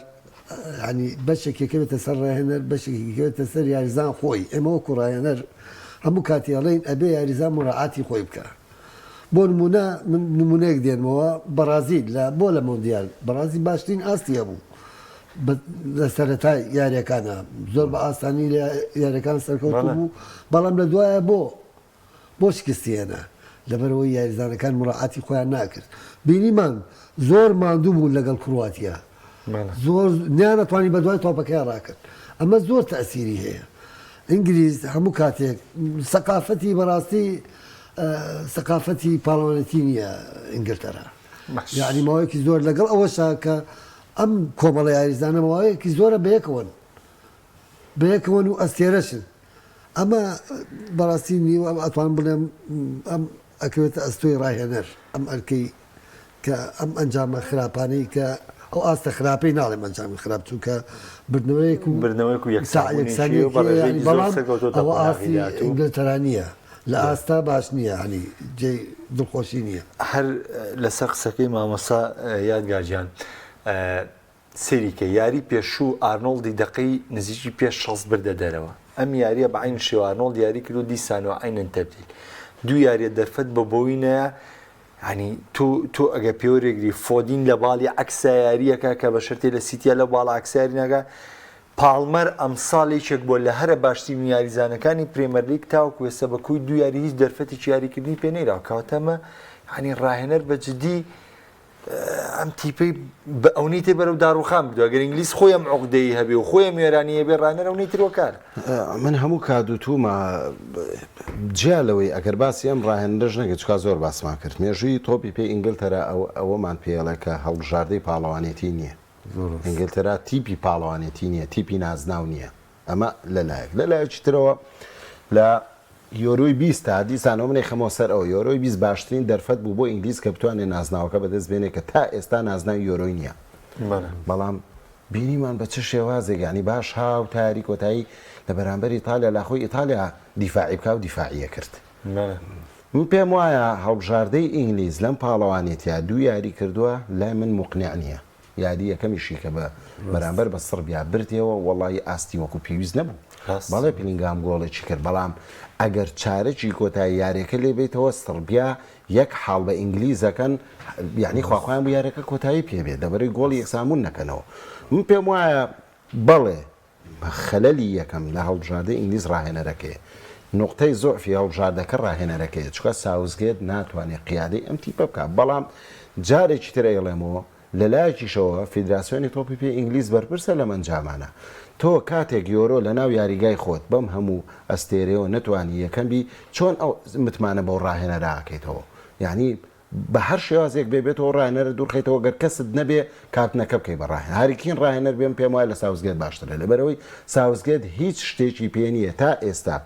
ینی بەشێک یەکەوێتە سەر ڕاهێنەر بەشێکی یەکەوێتە سەر یاریزان خۆی ئێمە وەکو ڕاهێنەر هەموو کاتی ئەڵێین ئەبێ یاریزان مراعاتی خۆی بکە بۆ نموونە من نموونەیەک دێنمەوە بەڕازیل لە بۆ لە مۆندیال بەڕازیل باشترین ئاستی هەبوو لە سەرەتای یاریەکانە زۆر بە ئاسانی لە یاریەکان سەرکەوتوو بوو بەڵام لە دوایە بۆ بۆ شکستی هێنا. لەبەرئەوەی یاریزانەکان موراعاتی خۆیان ناکرد بینیمان زۆر ماندوو بوون لەگەڵ کرواتیا زۆر نیانەتوانی بەدوای تۆپەکەیان ڕاکرد ئەمە زۆر تەئسیری هەیە ئینگلیز هەموو کاتێک سەقافەتی بەڕاستی سەقافەتی پاڵەوانێتی نییە ئینگلتەرا یعنی ماوەیەکی زۆر لەگەڵ ئەوەشا کە ئەم کۆمەڵە یاریزانە ماوەیەکی زۆرە بەیەکەوەن بەیەکەوەن و ئەستێرەشن ئەمە بەڕاستی نیوە ئەتوانم بڵێم ئەم ئەکەوێتە ئەستۆی ڕاهێنەر ئەم ئەرکەی کە ئەم ئەنجامە خراپانەی کە ئەو ئاستە خراپەی ناڵێم ئەنجامی خراپ چونکە بردنەوەیەک و بردنەوەیەک و یەکسانیەکی یەکسانیەکی بەڵام سەرکەوتۆتە ئەوە قۆناغی ئاستی داهاتوو. ئینگلتەرا نییە لە ئاستا باش نییە هەنی جێی دڵخۆشی نییە. هەر لەسەر قسەکەی مامۆستا یادگار گیان سەیری کە یاری پێشوو ئارنۆڵدی دەقەی نزیکی پێش 60 بردە دەرەوە ئەم یاریە بە عەین شێوە ئارنۆڵد یاری کرد و دیسانەوە عەینەن تەبدیل دوو یاریە دەرفەت بە بۆوی نەیا یانی تۆ تۆ ئەگەر پێوەرێگری فۆدین لە باڵی عەکسا یاریەکە کە بە شەرتێ لە سیتیا لەو باڵە عەکسا یاری ناکا پاڵمەر ئەمساڵ یەکێک بووە لە هەرە باشترین یاریزانەکانی پرێمەرلیگ تاوەکو ئێستا بە کۆی دوو یاری هیچ دەرفەتێکی یاریکردنی پێ نەیراوە کەواتە ئەمە یانی ڕاهێنەر بە جدی ئەم تیپەی بە ئەونەی تر بەرەو داڕوخان بردووە گەر ئینگلیز خۆی ئەم عوقدەی هەبێ و خۆی ئەم وێرانی هەبێ ڕاهێنەر ئەونەی تر وەکارە. من هەموو کات وتومە جیا لەوەی ئەگەر باسی ئەم ڕاهێنەرەش نەکەین چونکە زۆر باسمان کرد مێژووی تۆپی پێی ئینگلتەرا ئەوەمان پێڵێ کە هەڵبژاردەی پاڵەوانێتی نییە ئینگلتەرا تیپی پاڵەوانێتی نییە تیپی نازناو نییە ئەمە لە لایەک، لە لایەکی ترەوە لە یۆرۆی 20 تا دیسانەوە من ئەیخەمەوە سەر ئەوە، یۆرۆی 20 باشترین دەرفەت بوو بۆ ئینگلیز کە بتوانێت نازناوەکە بەدەست بێنێ کە تا ئێستا نازناوی یۆرۆی نییە. بەڵام بینیمان بە چ شێوازێک یانی باش ها و تا یاری کۆتایی لە بەرامبەر ئیتالیا لاخۆی ئیتالیا دیفاعی بکا و دیفاعیە کرد. من پێم وایە هەڵبژاردەی ئینگلیز لەم پاڵەوانێتیە دوو یاری کردووە لای من موقنع نییە. یاری یەکەمیشی کە بە بەرامبەر بە سڕبیا بردیەوە وەڵایی ئاستی وەکو پێویست نەبوو بەڵێ پلینگام گۆڵێکی کرد بەڵام ئەگەر چارەکی کۆتایی یاریەکە لێ بێیتەوە سڕبیا یەک حاڵ بە ئینگلیزەکەن یعنی خواخوایان بوو یاریەکە کۆتایی پێ بێت لەبەرەی گۆڵی یەکسانبوون نەکەنەوە من پێم وایە بەڵێ خەلەلی یەکەم لە هەڵبژاردەی ئینگلیز ڕاهێنەرەکەیە. نوقتەی زوعفی هەڵبژاردەکە ڕاهێنەرەکەیە، چونکە ساوسگێت ناتوانێت قیادەی ئەم تیپە بکات، بەڵام جارێکی تر ئەیڵێمەوە لەلایەکیشەوە فیدراسیۆنی تۆپی پێی ئینگلیز بەرپرسە لەم ئەنجامانە. تۆ کاتێک یۆرۆ لەناو یاریگای خۆت بەم هەموو ئەستێرەیەوە نەتوانی یەکەم بی، چۆن ئەو متمانە بەو ڕاهێنەرە ئەکەیتەوە؟ یانی بە هەر شێوازێک بێ بێتەوە ڕاهێنەرت دوورخەیتەوە گەر کەست نەبێ کاپتنەکە بکەی بە ڕاهێنەر هاری کین ڕاهێنەر بێ من پێم وایە لە ساوسگێت باشترە لەبەرئەوەی ساوسگێت هیچ شتێکی پێ نییە تا ئێستا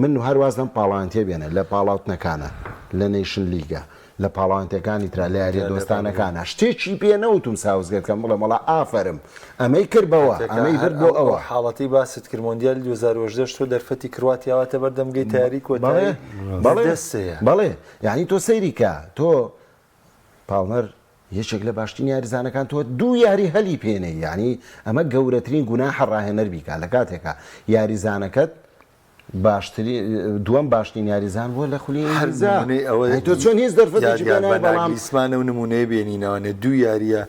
من هەر واز لەم پاڵاوانتیە بێنە لە پاڵاوتنەکانە لە نەیشن لیگە لە پاڵاوانتەکانی ترا لە یاریە دۆستانەکانە شتێکی پێ نەوتوم ساوسگێت کەم بڵێم وەڵا ئافەرم ئەمەی کرد بەوە ئەمەی هەر برد بۆ ئەو ئەوە. حاڵەتەی باست کرد مۆندیالی 2018 تۆ دەرفەتی کرواتیا هاتە بەردەم گەی تەیاری بەڵێ کۆتایی بەڵێ دەستەیە. بەڵێ یانی تۆ سەیری کە تۆ پاڵمەر یەکێک لە باشترین یاریزانەکان تۆ دوو یاری هەلی پێنەی یانی ئەمە گەورەترین گوناحە ڕاهێنەر بیکا لە کاتێکا یاریزانەکەت باشترین دووەم باشترین یاریزان بووە لە خولی هەر ئینگلیزا نمونەی ئەوە یانی تۆ چۆن هیچ دەرفەتێکی پێ یادگار نای بە بەڵام ناگلیسمان ئەو نمونەیە بێنینەوە دوو یاریە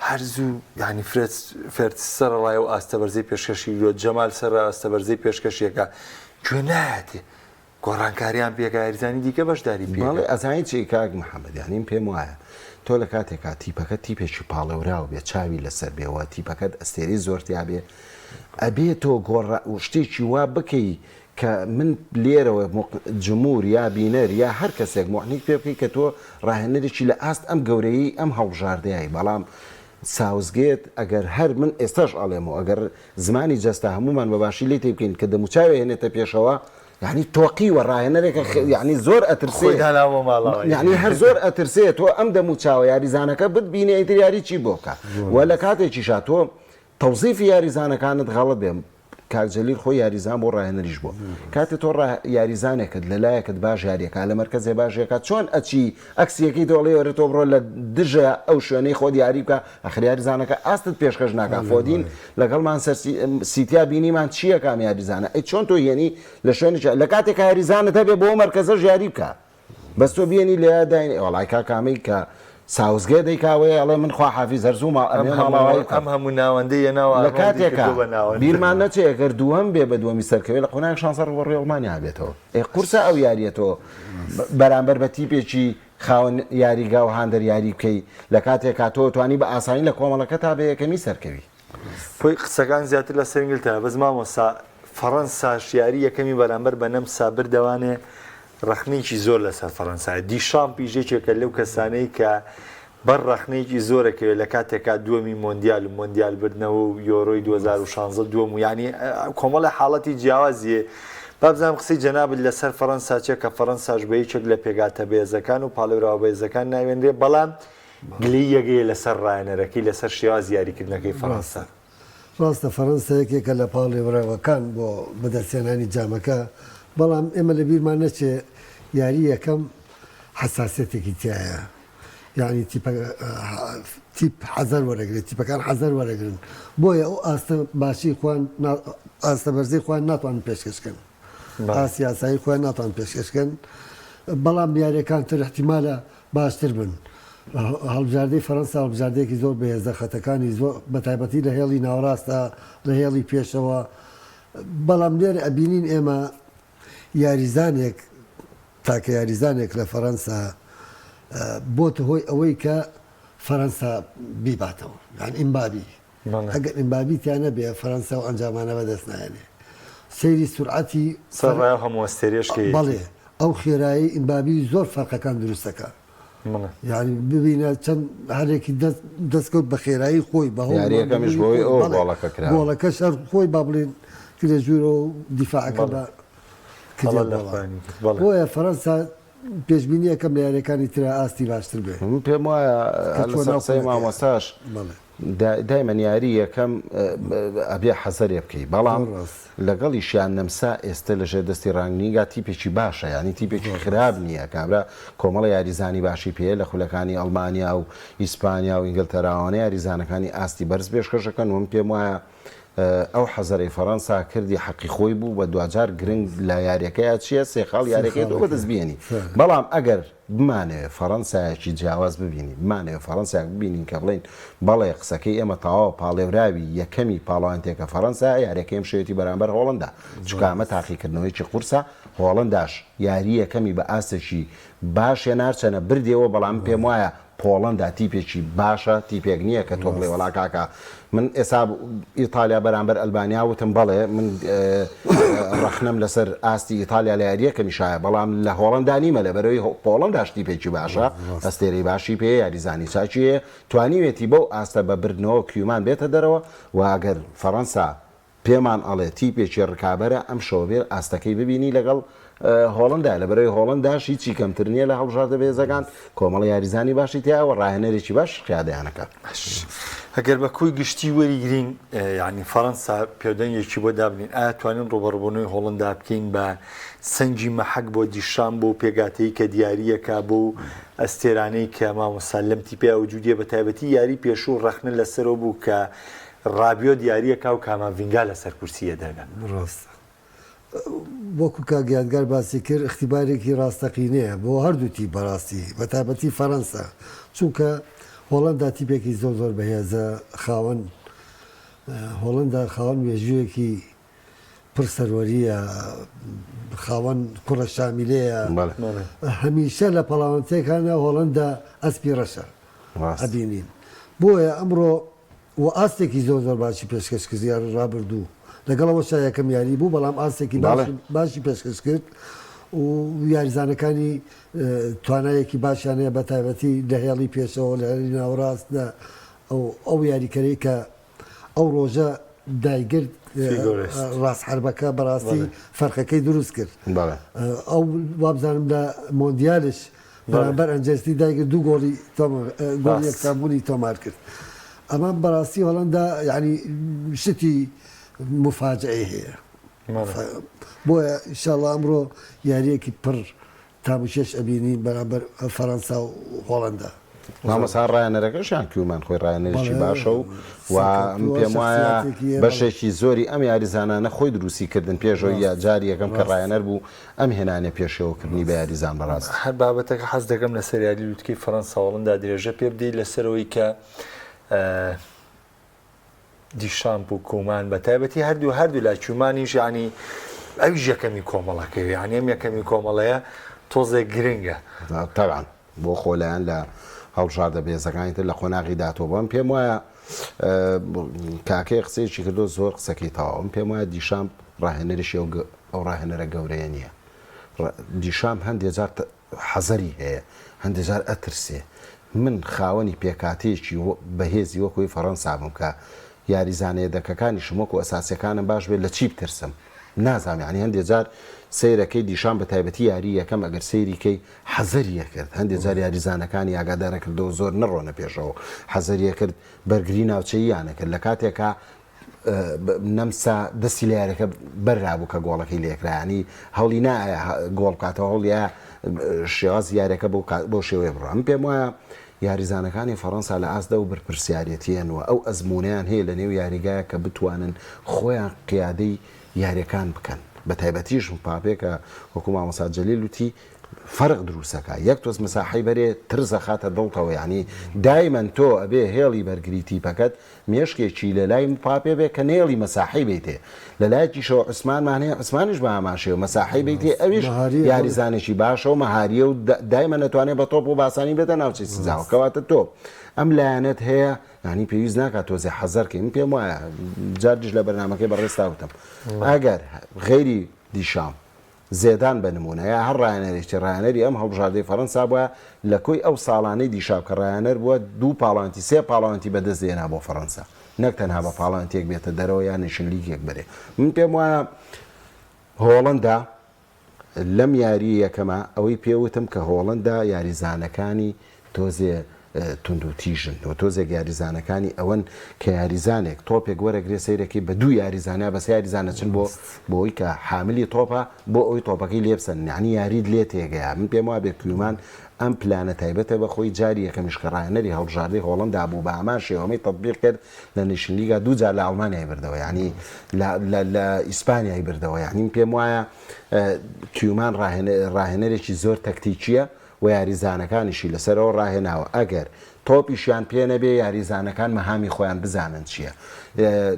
هەر زوو یانی فرێت فێرت سەرەڕای ئەو ئاستە بەرزەی پێشکەشی کردووە جەمال سەرەڕای ئاستە بەرزەی پێشکەشیەکە گوێ نایەتێ گۆڕانکاریان پێکا یاریزانی دیکە بەشداری بەڵێ پێکا. ئەزانی چی کاک محمد یانی من پێم وایە تۆ لە کاتێکا تیپەکەت تیپێکی پاڵێوراو بێ چاوی لەسەر بێ وە تیپەکەت ئەستێرەی زۆر تیا بێ ئەبێ تۆ گۆڕا شتێکی وا بکەی کە من لێرەوە جمور یا بینەر یا هەر کەسێک موحنیک پێ بکەی کە تۆ ڕاهێنەرێکی لە ئاست ئەم گەورەیەی ئەم هەڵبژاردەیای بەڵام ساوسگێت ئەگەر هەر من ئێستاش ئەڵێم و ئەگەر زمانی جەستە هەموومان بە باشی لێی تێبکەین کە دەموچاوێ هێنێتە پێشەوە یعنی تۆقیوە ڕاهێنەرێکە یعنی زۆر ئەترسێ خۆی دانا بۆ ماڵەوە یعنی هەر زۆر ئەترسێ تۆ ئەم دەموچاوە یاریزانەکە بتبینێ ئیتر یاری چی بۆ بکا و لە کاتێکیشا تۆ تەوزیفی یاریزانەکانت غەڵەت بێ کاک جەلیل خۆی یاریزان بۆ ڕاهێنەریش بووە کاتێ تۆ ڕا یاریزانێکت لە لایەکت باش یاریەکە لە مەرکەزێ باش یەکە چۆن ئەچی ئەکسیەکەی تۆ ئەڵێ وەرە تۆ بڕۆ لە دژە ئەو شوێنەی خۆت یاری بکە ئەخر یاریزانەکە ئاستت پێشکەش ناکا فۆدین لەگەڵ مانچستەر سیتیا بینیمان چییە کام یاریزانە ئەی چۆن تۆ هێنی لە شوێنێکی لە کاتێک یاریزانت هەبێ بۆ مەرکەزەش یاری بکە بەس تۆ بێنی لێ داین وەڵای کاکامەی کە ساوسگێ دەیکا وەیە ئەڵێ من خوا حافیز هەر زوو ماڵ ئەم ئەمێ هەموو ماڵاوایی بکەم ئەم هەموو ناوەندەی یەناو لە ئارنۆڵدی کاتێکا کردووە بە ناوەند. بیرمان نەچێ گەر دووەم بێ بە دووەمی سەرکەوێ لە قۆناغی شانزە ڕووبەڕووی ئەڵمانیا ئەبێتەوە ئێ قورسە ئەو یارییە تۆ بەرامبەر بە تیپێکی خاوەن یاریگا و هاندەر یاری بکەی لە کاتێکا تۆ توانی بە ئاسانی لە کۆمەڵەکەتا بە یەکەمی سەرکەوی. خۆی قسەکان زیاتر لەسەر ئینگلتەرا بەس مامۆستا فەڕەنساش یاری یەکەمی بەرامبەر بە نەمسا بردەوانێ ڕەخنەیەکی زۆر لەسەر فەڕەنسایە دیشامپیش یەکێکە لەو کەسانەی کە بەر ڕەخنەیەکی زۆرەکەوێت لە کاتێکا دووەمی مۆندیال و مۆندیال بردنەوە و یۆرۆی 2016 دووەم و یعنی کۆمەڵی حاڵەتی جیاوازیە بابزانم قسەی جەنابت لەسەر فەڕەنسا چیە کە فەڕەنساش بە یەکێک لە پێگاتە بەێزەکان و پاڵێوراوە بەێزەکان ناوێنرێ بەڵام گلەییەگەیە لەسەر ڕایەنەرەکەی لەسەر شێوازی یاریکردنەکەی فەڕەنسا. ڕاستە فەرەنسا یەکێکە لە پاڵێوراوەکان بۆ بەدەستهێنانی جامەکە، بەڵام ئێمە لەبیرمان نەچێ یاری یەکەم حەساسیەتێکی تیایە، یانی تیپە تیپ حەزەر وەرەگرێت، تیپەکان حەزەر وەرەگرن، بۆیە ئەو ئاستە باشەی خۆیان ئاستە بەرزەی خۆیان ناتوانن پێشکەش کەن. ئاستی ئاسایی خۆیان ناتوان پێشکەش کەن، بەڵام یاریەکان تر ئیحتیمالە باشتر بن. هەڵبژاردەی فەرەنسا هەڵبژاردەیەکی زۆر بەهێزە، خەتەکانی زۆر بەتایبەتی لە هێڵی ناوەڕاستە، لە هێڵی پێشەوە، بەڵام لێرە ئەبینین ئێمە یاریزانێک تاکە یاریزانێک لە فەرەنسا بۆتە هۆی ئەوەی کە فەرەنسا بیباتەوە، یان ئیمبابی. ئەگەر ئیمبابی تیا نەبێ فەرەنسا ئەو ئەنجامانە بەدەست نایەنێ. سەیری سورعەتی سەر ڕای ئەو هەموو ئەستێرەیەش کە یەتی. بەڵێ ئەو خێرایی ئیمبابی زۆر فەرقەکان دروست دەکا. یانی ببینە چەند هەلێکی دەست دەست کەوت بە خێرایی خۆی بە هەوڵ و یارییەکەمیش ماندووبوونی بەهۆی خۆی ئەوە بەڵێ گۆڵەکە کرا. گۆڵەکەش هەر خۆی با بڵێین کرێ ژوورەوە و دیفاعەکە بەڵێ بە کردیە هەڵە لە گۆڵە. خۆیانی کرد بەڵێ. بۆیە فەرەنسا پێشبینی ئەکەم لە یاریەکانی ترا ئاستی باشتر بێ. من پێم وایە کە هەر چووە لەسەر ناو قسەی خولەکەیە. مامۆستاش بەڵێ. دایمەن یاری یەکەم ئەبێ حەزەرێ بکەی بەڵام زۆر ڕاست. لەگەڵیشیان نەمسا ئێستە لەژێر دەستی ڕانگنیگا تیپێکی باشە یانی تیپێکی زۆر خراپ ڕاست. نییە کابرا کۆمەڵە یاریزانی باشی پێیە لە خولەکانی ئەڵمانیا و ئیسپانیا و ئینگلتەراوانە یاریزانەکانی ئاستی بەرز پێشکەشەکەن و من پێم وایە ئەو حەزەرەی فەرەنسا کردی حەقی خۆی بوو و دواجار گرنگ لە یاریەکەیا چیە سێ خاڵ سێ یاریەکەی تۆ خاڵەکە بەدەست بێنی فعلا. بەڵام ئەگەر بمانەوێ فەرەنسایەکی جیاواز ببینین بمانەوێ فەرەنسایەک ببینین کە بڵێین بەڵێ قسەکەی ئێمە تەواوە پاڵێوراوی یەکەمی پاڵەوانتێکە فەرەنسایە یاریەکەی ئەم شەوێتی بەرامبەر هۆڵندا چونکە زۆر ئەمە ڕاست. تاقیکردنەوەیەکی قورسە هۆڵنداش یاری یەکەمی بە ئاستێکی باش هێنا هەرچەنە بردیەوە بەڵام من پێم وایە پۆڵەندا تیپێکی باشە تیپێک نییە کە تۆ بڵێ ڕاست. وەڵا کاکە من ئێسا ئیتالیا بەرامبەر ئەلبانیا وتم بەڵێ من ڕەخنەم لەسەر ئاستی ئیتالیا لە یارییەکەمیشایە بەڵام لە هۆڵەندا نیمە لەبەرەوەی پۆڵەنداش تیپێکی باشە ڕاست. ئەستێرەی باشی پێیە یاریزانی چاکی هەیە توانیوێتی بەو ئاستە بە بردنەوە کیومان بێتە دەرەوە و ئەگەر فەڕەنسا پێمان ئەڵێ تیپێکی ڕکابەرە ئەمشەوە بێ ئاستەکەی ببینی لەگەڵ هۆڵندا لەبەرەوەی هۆڵنداش هیچی کەمتر نییە لە هەڵبژاردە بەهێزەکان کۆمەڵە یاریزانی باشی تیایە و ڕاهێنەرێکی باش قیادەیان ئەکات. باش ئەگەر بە کۆی گشتی وەریگرین یانی فەڕەنسا پێودەنگێکی بۆ دابنین ئایا توانین ڕوبەڕبوونەوەی هۆڵندا بکەین بە سەنگی مەحەک بۆ دیشام بۆ پێگاتەی کە دیاریەکە بۆ ئەستێرانەی کە مامۆستا لەم تیپەیە وجودیە بە تایبەتی یاری پێشوو ڕەخنە لەسەرەوە بوو کە ڕابیۆ دیاریەکا و کاماڤینگا لەسەر کورسی یەدەگە. ڕاستە وەکو کاک یادگار باسی کرد ئیختیبارێکی ڕاستەقینەیە بۆ هەردوو تیپ بەڕاستی بەتایبەتی فەرەنسا چونکە هۆڵەندا تیپێکی زۆر زۆر بەهێزە خاوەن هۆڵەندا خاوەن مێژوویەکی پڕ سەروەرییە خاوەن کوڕە شامیلەیە هەمیشە لە پەڵاوانتێکانە هۆڵەندا ئەسپی ڕەشە ئەبینین بۆیە ئەمڕۆ و ئاستێکی زۆر زۆر باشی پێشکەش کرد یاری ڕابردوو لەگەڵ ئەوەشا یەکەم یاری بوو بەڵام ئاستێکی باشی باشی پێشکەش کرد و یاریزانەکانی توانایەکی باشیان هەیە بە تایبەتی لە هێڵی پێشەوە لە هێڵی ناوەڕاست لە ئەو ئەو یاریکەرەی کە ئەو ڕۆژە دایگرت ڕاست حربەکە بەڕاستی فەرقەکەی دروست کرد ئەو وابزانم لە مۆندیالش بەرامبەر ئەنجێستی دایگرت دوو گۆڵی گۆڵی یەکسانبوونی تۆمار کرد ئەمە بەڕاستی هۆڵەندا یعنی شتی مفاجئەی هەیە بۆیە ئینشاءاللە ئەمڕۆ یاریەکی پڕ تام و چێژ ئەبینین بەرامبەر فەرەنسا و هۆڵەندا. مامۆستا ڕایەنەرەکەشیان کیومان خۆی ڕایەنەرێکی باشە و و من پێم وایە بەشێکی زۆری ئەم یاریزانانە خۆی دروستی کردن پێشەوە یا جاری یەکەم کە ڕایەنەر بوو ئەم هێنانە پێشەوەکردنی بە یاریزان بەڕاست. هەر بابەتەکە حەز دەکەم لەسەر یاری لوتکەی فەرەنسا هۆڵندا درێژە پێ بدەیت لەسەرەوەی کە دیشامپ و کومان بە تایبەتی هەردوو هەردوو لا کومانیش یعنی ئەویش یەکەمی کۆمەڵەکەی یعنی ئەم یەکەمی کۆمەڵەیە تۆزێک گرنگە. تەبعەن بۆ خۆلایەن لە هەڵبژاردە بەهێزەکانی تر لە قۆناغی داتۆ بەم پێم وایە کاکەی قسەیەکی کردو زۆر قسەکەی تەواوم پێم وایە دیشامپ ڕاهێنەرێکی ئەو ڕاهێنەرە گەورەیە نییە دیشامپ هەندێ جار حەزەری هەیە هەندێ جار ئەترسێ من خاوەنی پێکهاتەیەکی بەهێزی وەکوی فەڕەنسا بم کە یاریزانە یەدەکەکانیشم وەکو ئەساسیەکانم باش بێت لە چی بترسم نازانم یانی هەندێ جار سەیرەکەی دیشان بە تایبەتی یاری یەکەم ئەگەر سەیری کەی حەزەری ئەکرد هەندێ جار یاریزانەکانی ئاگادار ئەکردەوە زۆر نەڕۆنە پێشەوە حەزەری ئەکرد بەرگری ناوچەییان ئەکرد لە کاتێکا نەمسا دەستی لە یاریەکە بەررابوو کە گۆڵەکەی لێکرا ینی هەوڵی نایە گۆڵ بکاتەوە هەوڵیە شێوازی یاریەکە بۆ شێوەیە بڕە من پێم وایە یاریزانەکانی فەڕەنسا لە ئاست ئەو بەرپرسیارێتیەن و ئەو ئەزموونەیان هەیە لە نێو یاریگایە کە بتوانن خۆیان قیادەی یاریەکان بکەن بە تایبەتیش مپاپێ کە وەکو مامۆستا جەلیل وتی فەرق دروسەکا یەک تۆز مساحەی بەرێ ترس ئەخاتە دڵتەوە یانی دایمەن تۆ ئەبێ هێڵی بەرگری تیپەکەت مێشکێکی لە لای مپاپێ بێ کە نەیەڵی مەساحەی بەیتێ لە لایەکیشەوە عوسمانمان هەیە عوسمانیش بە هەمان شێوە مەساحەی بەیتێ ئەویش یاریزانێکی باشە و مەهاریە و دایمەن ئەتوانێ بە تۆپ و باسانی بێتە ناوچەی سزاوە کەواتە تۆ ئەم لایەنەت هەیە یانی پێویست ناکات تۆزێ حەزەر کەی من پێم وایە جاریش لە بەرنامەکەی بەڕێزتا وتم ئەگەر غەیری دیشام زێدان بە نموونە یا هەر ڕایەنەرێکی ڕایەنەری ئەم هەڵبژاردەی فەرەنسا بوایە لە کۆی ئەو ساڵانەی دیشاپ کە ڕایەنەر بووە دوو پاڵەوانێتی سێ پاڵەوانێتی بەدەست دێنا بۆ فەرەنسا نەک تەنها بە پاڵەوانێتیەک بێتە دەرەوە یا nation league ێک بەرێ من پێم وایە هۆڵەندا لەم یاریە یەکەمە ئەوەی پێ وتم کە هۆڵەندا یاریزانەکانی تۆزێ توندوتیژن و تۆزێک یاریزانەکانی ئەوەن کە یاریزانێک تۆپێک وەرەگرێ سەیرەکەی بە دوو یاریزان یا بە سێ یاریزان ئەچن بۆ بۆی کە حاملی تۆپە بۆ ئەوی تۆپەکەی لێ بسەنن یعنی یاریت لێ تێگەیا من پێم وابێ کیومان ئەم پلانە تایبەتە بە خۆی جاری یەکەمیش کە ڕاهێنەری هەڵبژاردەی هۆڵەندا بوو بە هەمان شێوە ئەمەی تەتبیق کرد لە nation league ا دوو جار لە ئەڵمانیای بردەوە یعنی لە لە لە ئیسپانیای بردەوە یعنی من پێم وایە کیومان ڕاهێنەرێکی زۆر تەکتیکیە و یاریزانەکانیشی لەسەرەوە ڕاهێناوە ئەگەر تۆپیشیان پێ نەبێ یاریزانەکان مەهامی خۆیان بزانن چیە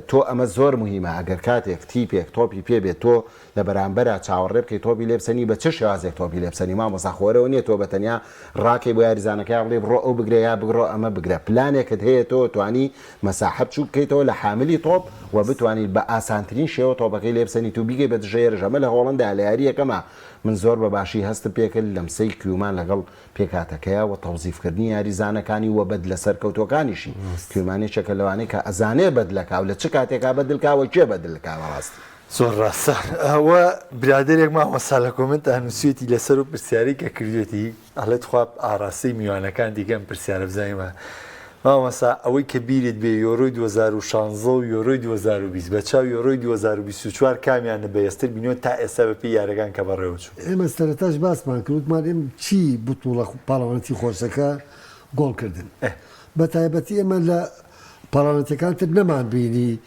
تۆ ئەمە زۆر موهیمە ئەگەر کاتێک تیپێک تۆپی پێ بێت تۆ لە بەرامبەرا چاوەڕێ بکەی تۆپی لێ بسەنی بە چ شێوازێک تۆپی لێ بسەنی مامۆستا خۆرەوە نیە تۆ بە تەنیا ڕاکەی بۆ یاریزانەکە یا بڵێ بڕۆ ئەو بگرە یا بگڕۆ ئەمە بگرە پلانێکت هەیە تۆ توانی مەساحە بچوک بکەیتەوە لە حاملی تۆپ و بتوانیت بە ئاسانترین شێوە تۆپەکەی لێ بسەنیت و بیگەی بە دژە هێرش ئەمە لە هۆڵەندا لە یاری یەکەما من زۆر بە باشی هەستم پێکرد لەمسەی کیومان لەگەڵ پێکهاتەکەیا و تەوزیفکردنی یاریزانەکانی و بەدلە سەرکەوتووەکانیشی. کیومان یەکێکە لەوانەی کە ئەزانێ بەدلەکا و لە چ کاتێکا بەدلکا و کێ بەدلکا بەڕاستی. زۆر ڕاستە ئەوە برادەرێک مامۆستا لە comment ا نووسیوێتی لەسەر و پرسیارەی کە کردوێتی ئەڵێ تخوا ئاڕاستەی میوانەکان دیکە ئەم پرسیارە بزانین مامۆستا ئەوەی کە بیرت بێ یۆرۆی 2016 و یۆرۆی 2020 بە چاو یۆرۆی 2024 کامیان بەهێزتر بینیوە تا ئێستا بە پێی یارەکان کە بەڕێوە چوون؟ ئێمە سەرەتاش باسمان کرد وتمان ئێمە چی بتوڵە پاڵەوانێتی خۆشەکە گۆڵ کردن بە تایبەتی ئێمە لە پاڵەوانێتیەکان تر نەمان بینی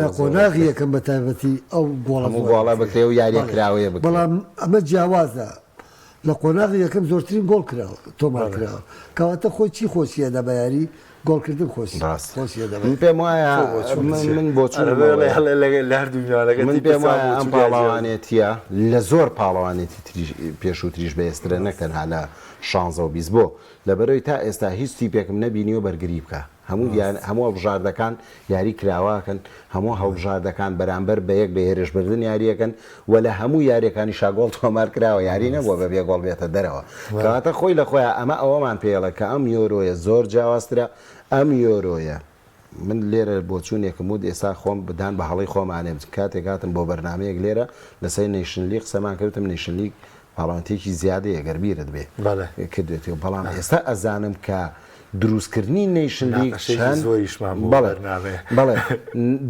لە قۆناغی یەکەم بە تایبەتی ئەو گۆڵە گۆڵە بکرێ و یاریە کراوەیە بکرێ بەڵام ئەمە جیاوازە لە قۆناغی یەکەم زۆرترین گۆڵ کراوە تۆمار کراوە کەواتە خۆی چی خۆشیە دە بە یاری گۆڵکردن خۆشی خۆشیە دە من پێم وایە من بۆچوونم من پێم وایە ئەم پاڵەوانێتیە لە زۆر پاڵەوانێتی تریش پێشووتریش بەهێزترە نەک تەنها لە شانزە و 20 بۆ لەبەرەوەی تا ئێستا هیچ تیپێکم نەبینیوە بەرگری بکا هەموو یان هەموو هەڵبژاردەکان یاری کراوەکەن، هەموو هەڵبژاردەکان بەرامبەر بە یەک بە هێرشبردن یارییەکەن و لە هەموو یارییەکانیشا گۆڵ تۆمار کراوە، یاری نەبووە بە بێ گۆڵ بێتە دەرەوە. کەواتە خۆی لە خۆیا ئەمە ئەوەمان پێڵێ کە ئەم یۆرۆیە زۆر جیاوازترە، ئەم یۆرۆیە من لێرە بۆچوونێکم وت ئێستا خۆم دان بە هەڵەی خۆمانێم کاتێک هاتم بۆ بەرنامەیەک لێرە لەسەر nation league قسەمان کرد وتم nation league پاڵەوانێتییەکی زیادەیە گەر بیرت بێ کردوێتی بەڵام ئێستا ئەزانم کە. دروستکردنی Nation League مناقەشەیەکی چەند زۆریشمان بوو بەڵێ بەرنامەیە. بەڵێ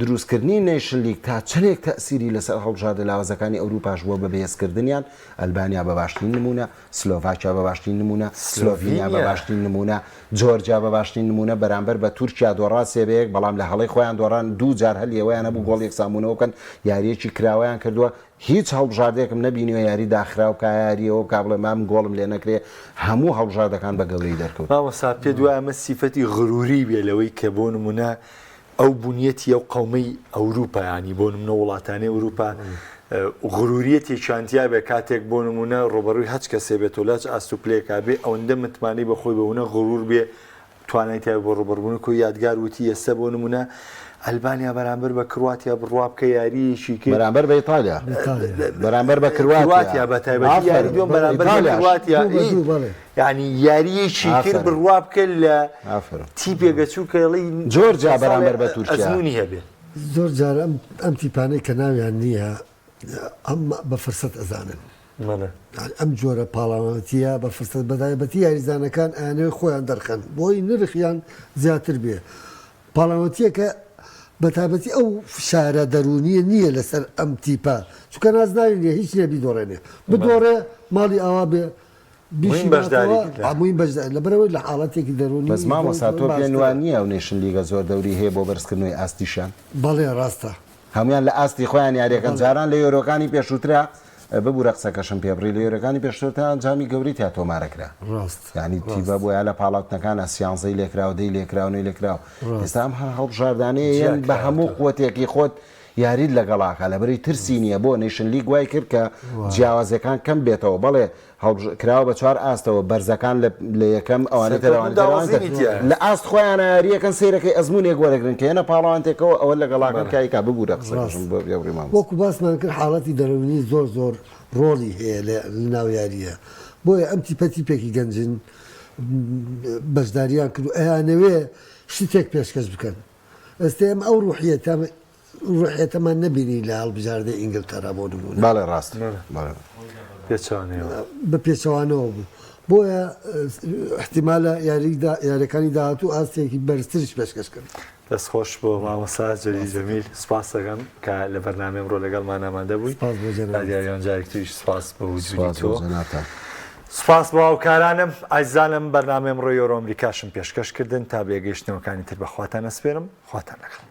دروستکردنی Nation League تا چەندێک تەئسیری لەسەر هەڵبژاردە لاوازەکانی ئەوروپاش بووە بە بەهێزکردنیان، ئەلبانیا بە باشترین نموونە، سلۆڤاکیا بە باشترین نموونە، سلۆڤینیا بە سلۆڤینیا. باشترین نموونە، جۆرجیا بە باشترین نموونە بەرامبەر بە تورکیا دۆڕا سێ بە یەک بەڵام لە هەڵەی خۆیان دۆڕان دوو جار هەلی ئەوەیان هەبوو گۆڵ یەکسانبوونەوە بکەن یارییەکی کراوەیان کردووە هیچ هەڵبژاردەیەکم نەبینیوە یاری داخراو بکا یاری ئەوە بکا بڵێ مام گۆڵم لێ نەکرێ هەموو هەڵبژاردەکان بە گەورەی دەرکەوتن. مامۆستا پێت وایە ئەمە سیفەتی غروری بێ لەوەی کە بۆ نمونە ئەو بونیەتی ئەو قەومەی ئەوروپا یانی بۆ نمونە وڵاتانی ئەوروپا غروریەتێکیان تیا بێ کاتێک بۆ نمونە ڕوبەڕووی هەچ کەسێ بێت و لەچ ئاست و پلەیەکا بێ ئەوەندە متمانەی بە خۆی بەونە غرور بێ توانای تایبەت بۆ ڕووبەڕووبوونەوە کۆی یادگار وتی، ئێستا بۆ نموونە ئەلبانیا بەرامبەر بە کرواتیا بڕوا بکە یارییەکی کرد. بەرامبەر بە ئیتالیا. بەرامبەر بە کرواتیا. کرواتیا بە تایبەتی یاری دووەم بەرامبەر بە کرواتیا. یانی یارییەکی کرد بڕوا بکە لە تیپێک ئەچوو کە ئەڵێی جۆرجیا بەرامبەر بە تورکیا. ئەزموونی هەبێ. زۆر جار ئەم تیپانەی کە ناویان نییە ئەم بە فرسەت ئەزانن. ئەم جۆرە پاڵاوانەتیە بە فرسەت بەتایبەتی یاریزانەکان ئەیانەوێت خۆیان دەرخەن بۆی نرخیان زیاتر بێ پاڵاوەتیەکە بەتایبەتی ئەو فشارە دەروونیە نییە لەسەر ئەم تیپە چونکە نازناوی نییە هیچ نییە بیدۆڕێنێ بدۆڕێ ماڵی ئاوا بێ بیشی بەشداری لەبەرەوەی لە حاڵەتێکی دەروونی بەس مامۆستا تۆ پێن وا نییە ئەو Nation League ە زۆر دەوری هەیە بۆ بەرزکردنەوەی ئاستیشیان؟ بەڵێ ڕاستە. هەموویان لە ئاستی خۆیان یاریەکەن جاران لە یۆرۆکانی پێشووترا ببورە قسەکەشم پێ بڕی لە یۆرۆکانی پێشتر تا جامی گەورەی تیا تۆمارەکرا ڕاست یانی تیبە بۆیە لە پاڵاوتنەکانە سیانزەی لێکراوە دەی لێکراوە نۆی لێکراوە ئێستا ئەم هەر هەڵبژاردانەیە یەن بە هەموو قوتێکی خۆت یاریت لەگەڵاکە لەبەری ترسی نییە بۆ Nation League وای کرد کە جیاوازەکان کەم بێتەوە بەڵێ کراوە بە چوار ئاستەوە بەرزەکان لە یەکەم ئەوانەی تر ئەوانەی تر ئەوانەی تر لە ئاست خۆیانا یارییەکەن سەیرەکەی ئەزموونێک وەرەگرن کە یەنە پاڵەوانتێکەوە ئەوە لە گەڵاکەن کای کا ببورە قسەکەشم بۆ بێ بڕی مامۆستا. وەکو باسمان کرد حاڵەتی دەروونی زۆر زۆر ڕۆڵی هەیە لە ناو یارییە بۆیە ئەم تیپە تیپێکی گەنجن بەشداریان کرد و ئەیانەوێ شتێک پێشکەش بکەن ئێستا ئێمە ئەو ڕوحیەتە ڕوحیەتەمان نەبینی لە هەڵبژاردەی ئینگلتەرا بۆ نموونە. بەڵێ ڕاستە بەڵێ. پێچەوانەیەوە. بە پێچەوانەوە بوو. بۆیە ئیحتیمالە یاریدا یاریەکانی داهاتوو ئاستێکی بەرزتریش پێشکەش کەن. دەست خۆش بۆ مامۆستا جەلیل جەمیل سوپاس دەکەم کە لە بەرنامەی ئەمڕۆ لەگەڵمان ئامادە بووی. سوپاس بۆ جەنابت. دیاریان جارێکی تریش سوپاس بۆ وجودی سوپاس بۆ تۆ. جەنابتان. سوپاس بۆ هاوکارانم. ئازیزانم بەرنامەی ئەمڕۆی یۆرۆ ئەمریکاشم پێشکەش کردن تا بەیەکگەیشتنەوەکانی تر بە خواتان ئەسپێرم. خواتان لەگەڵ.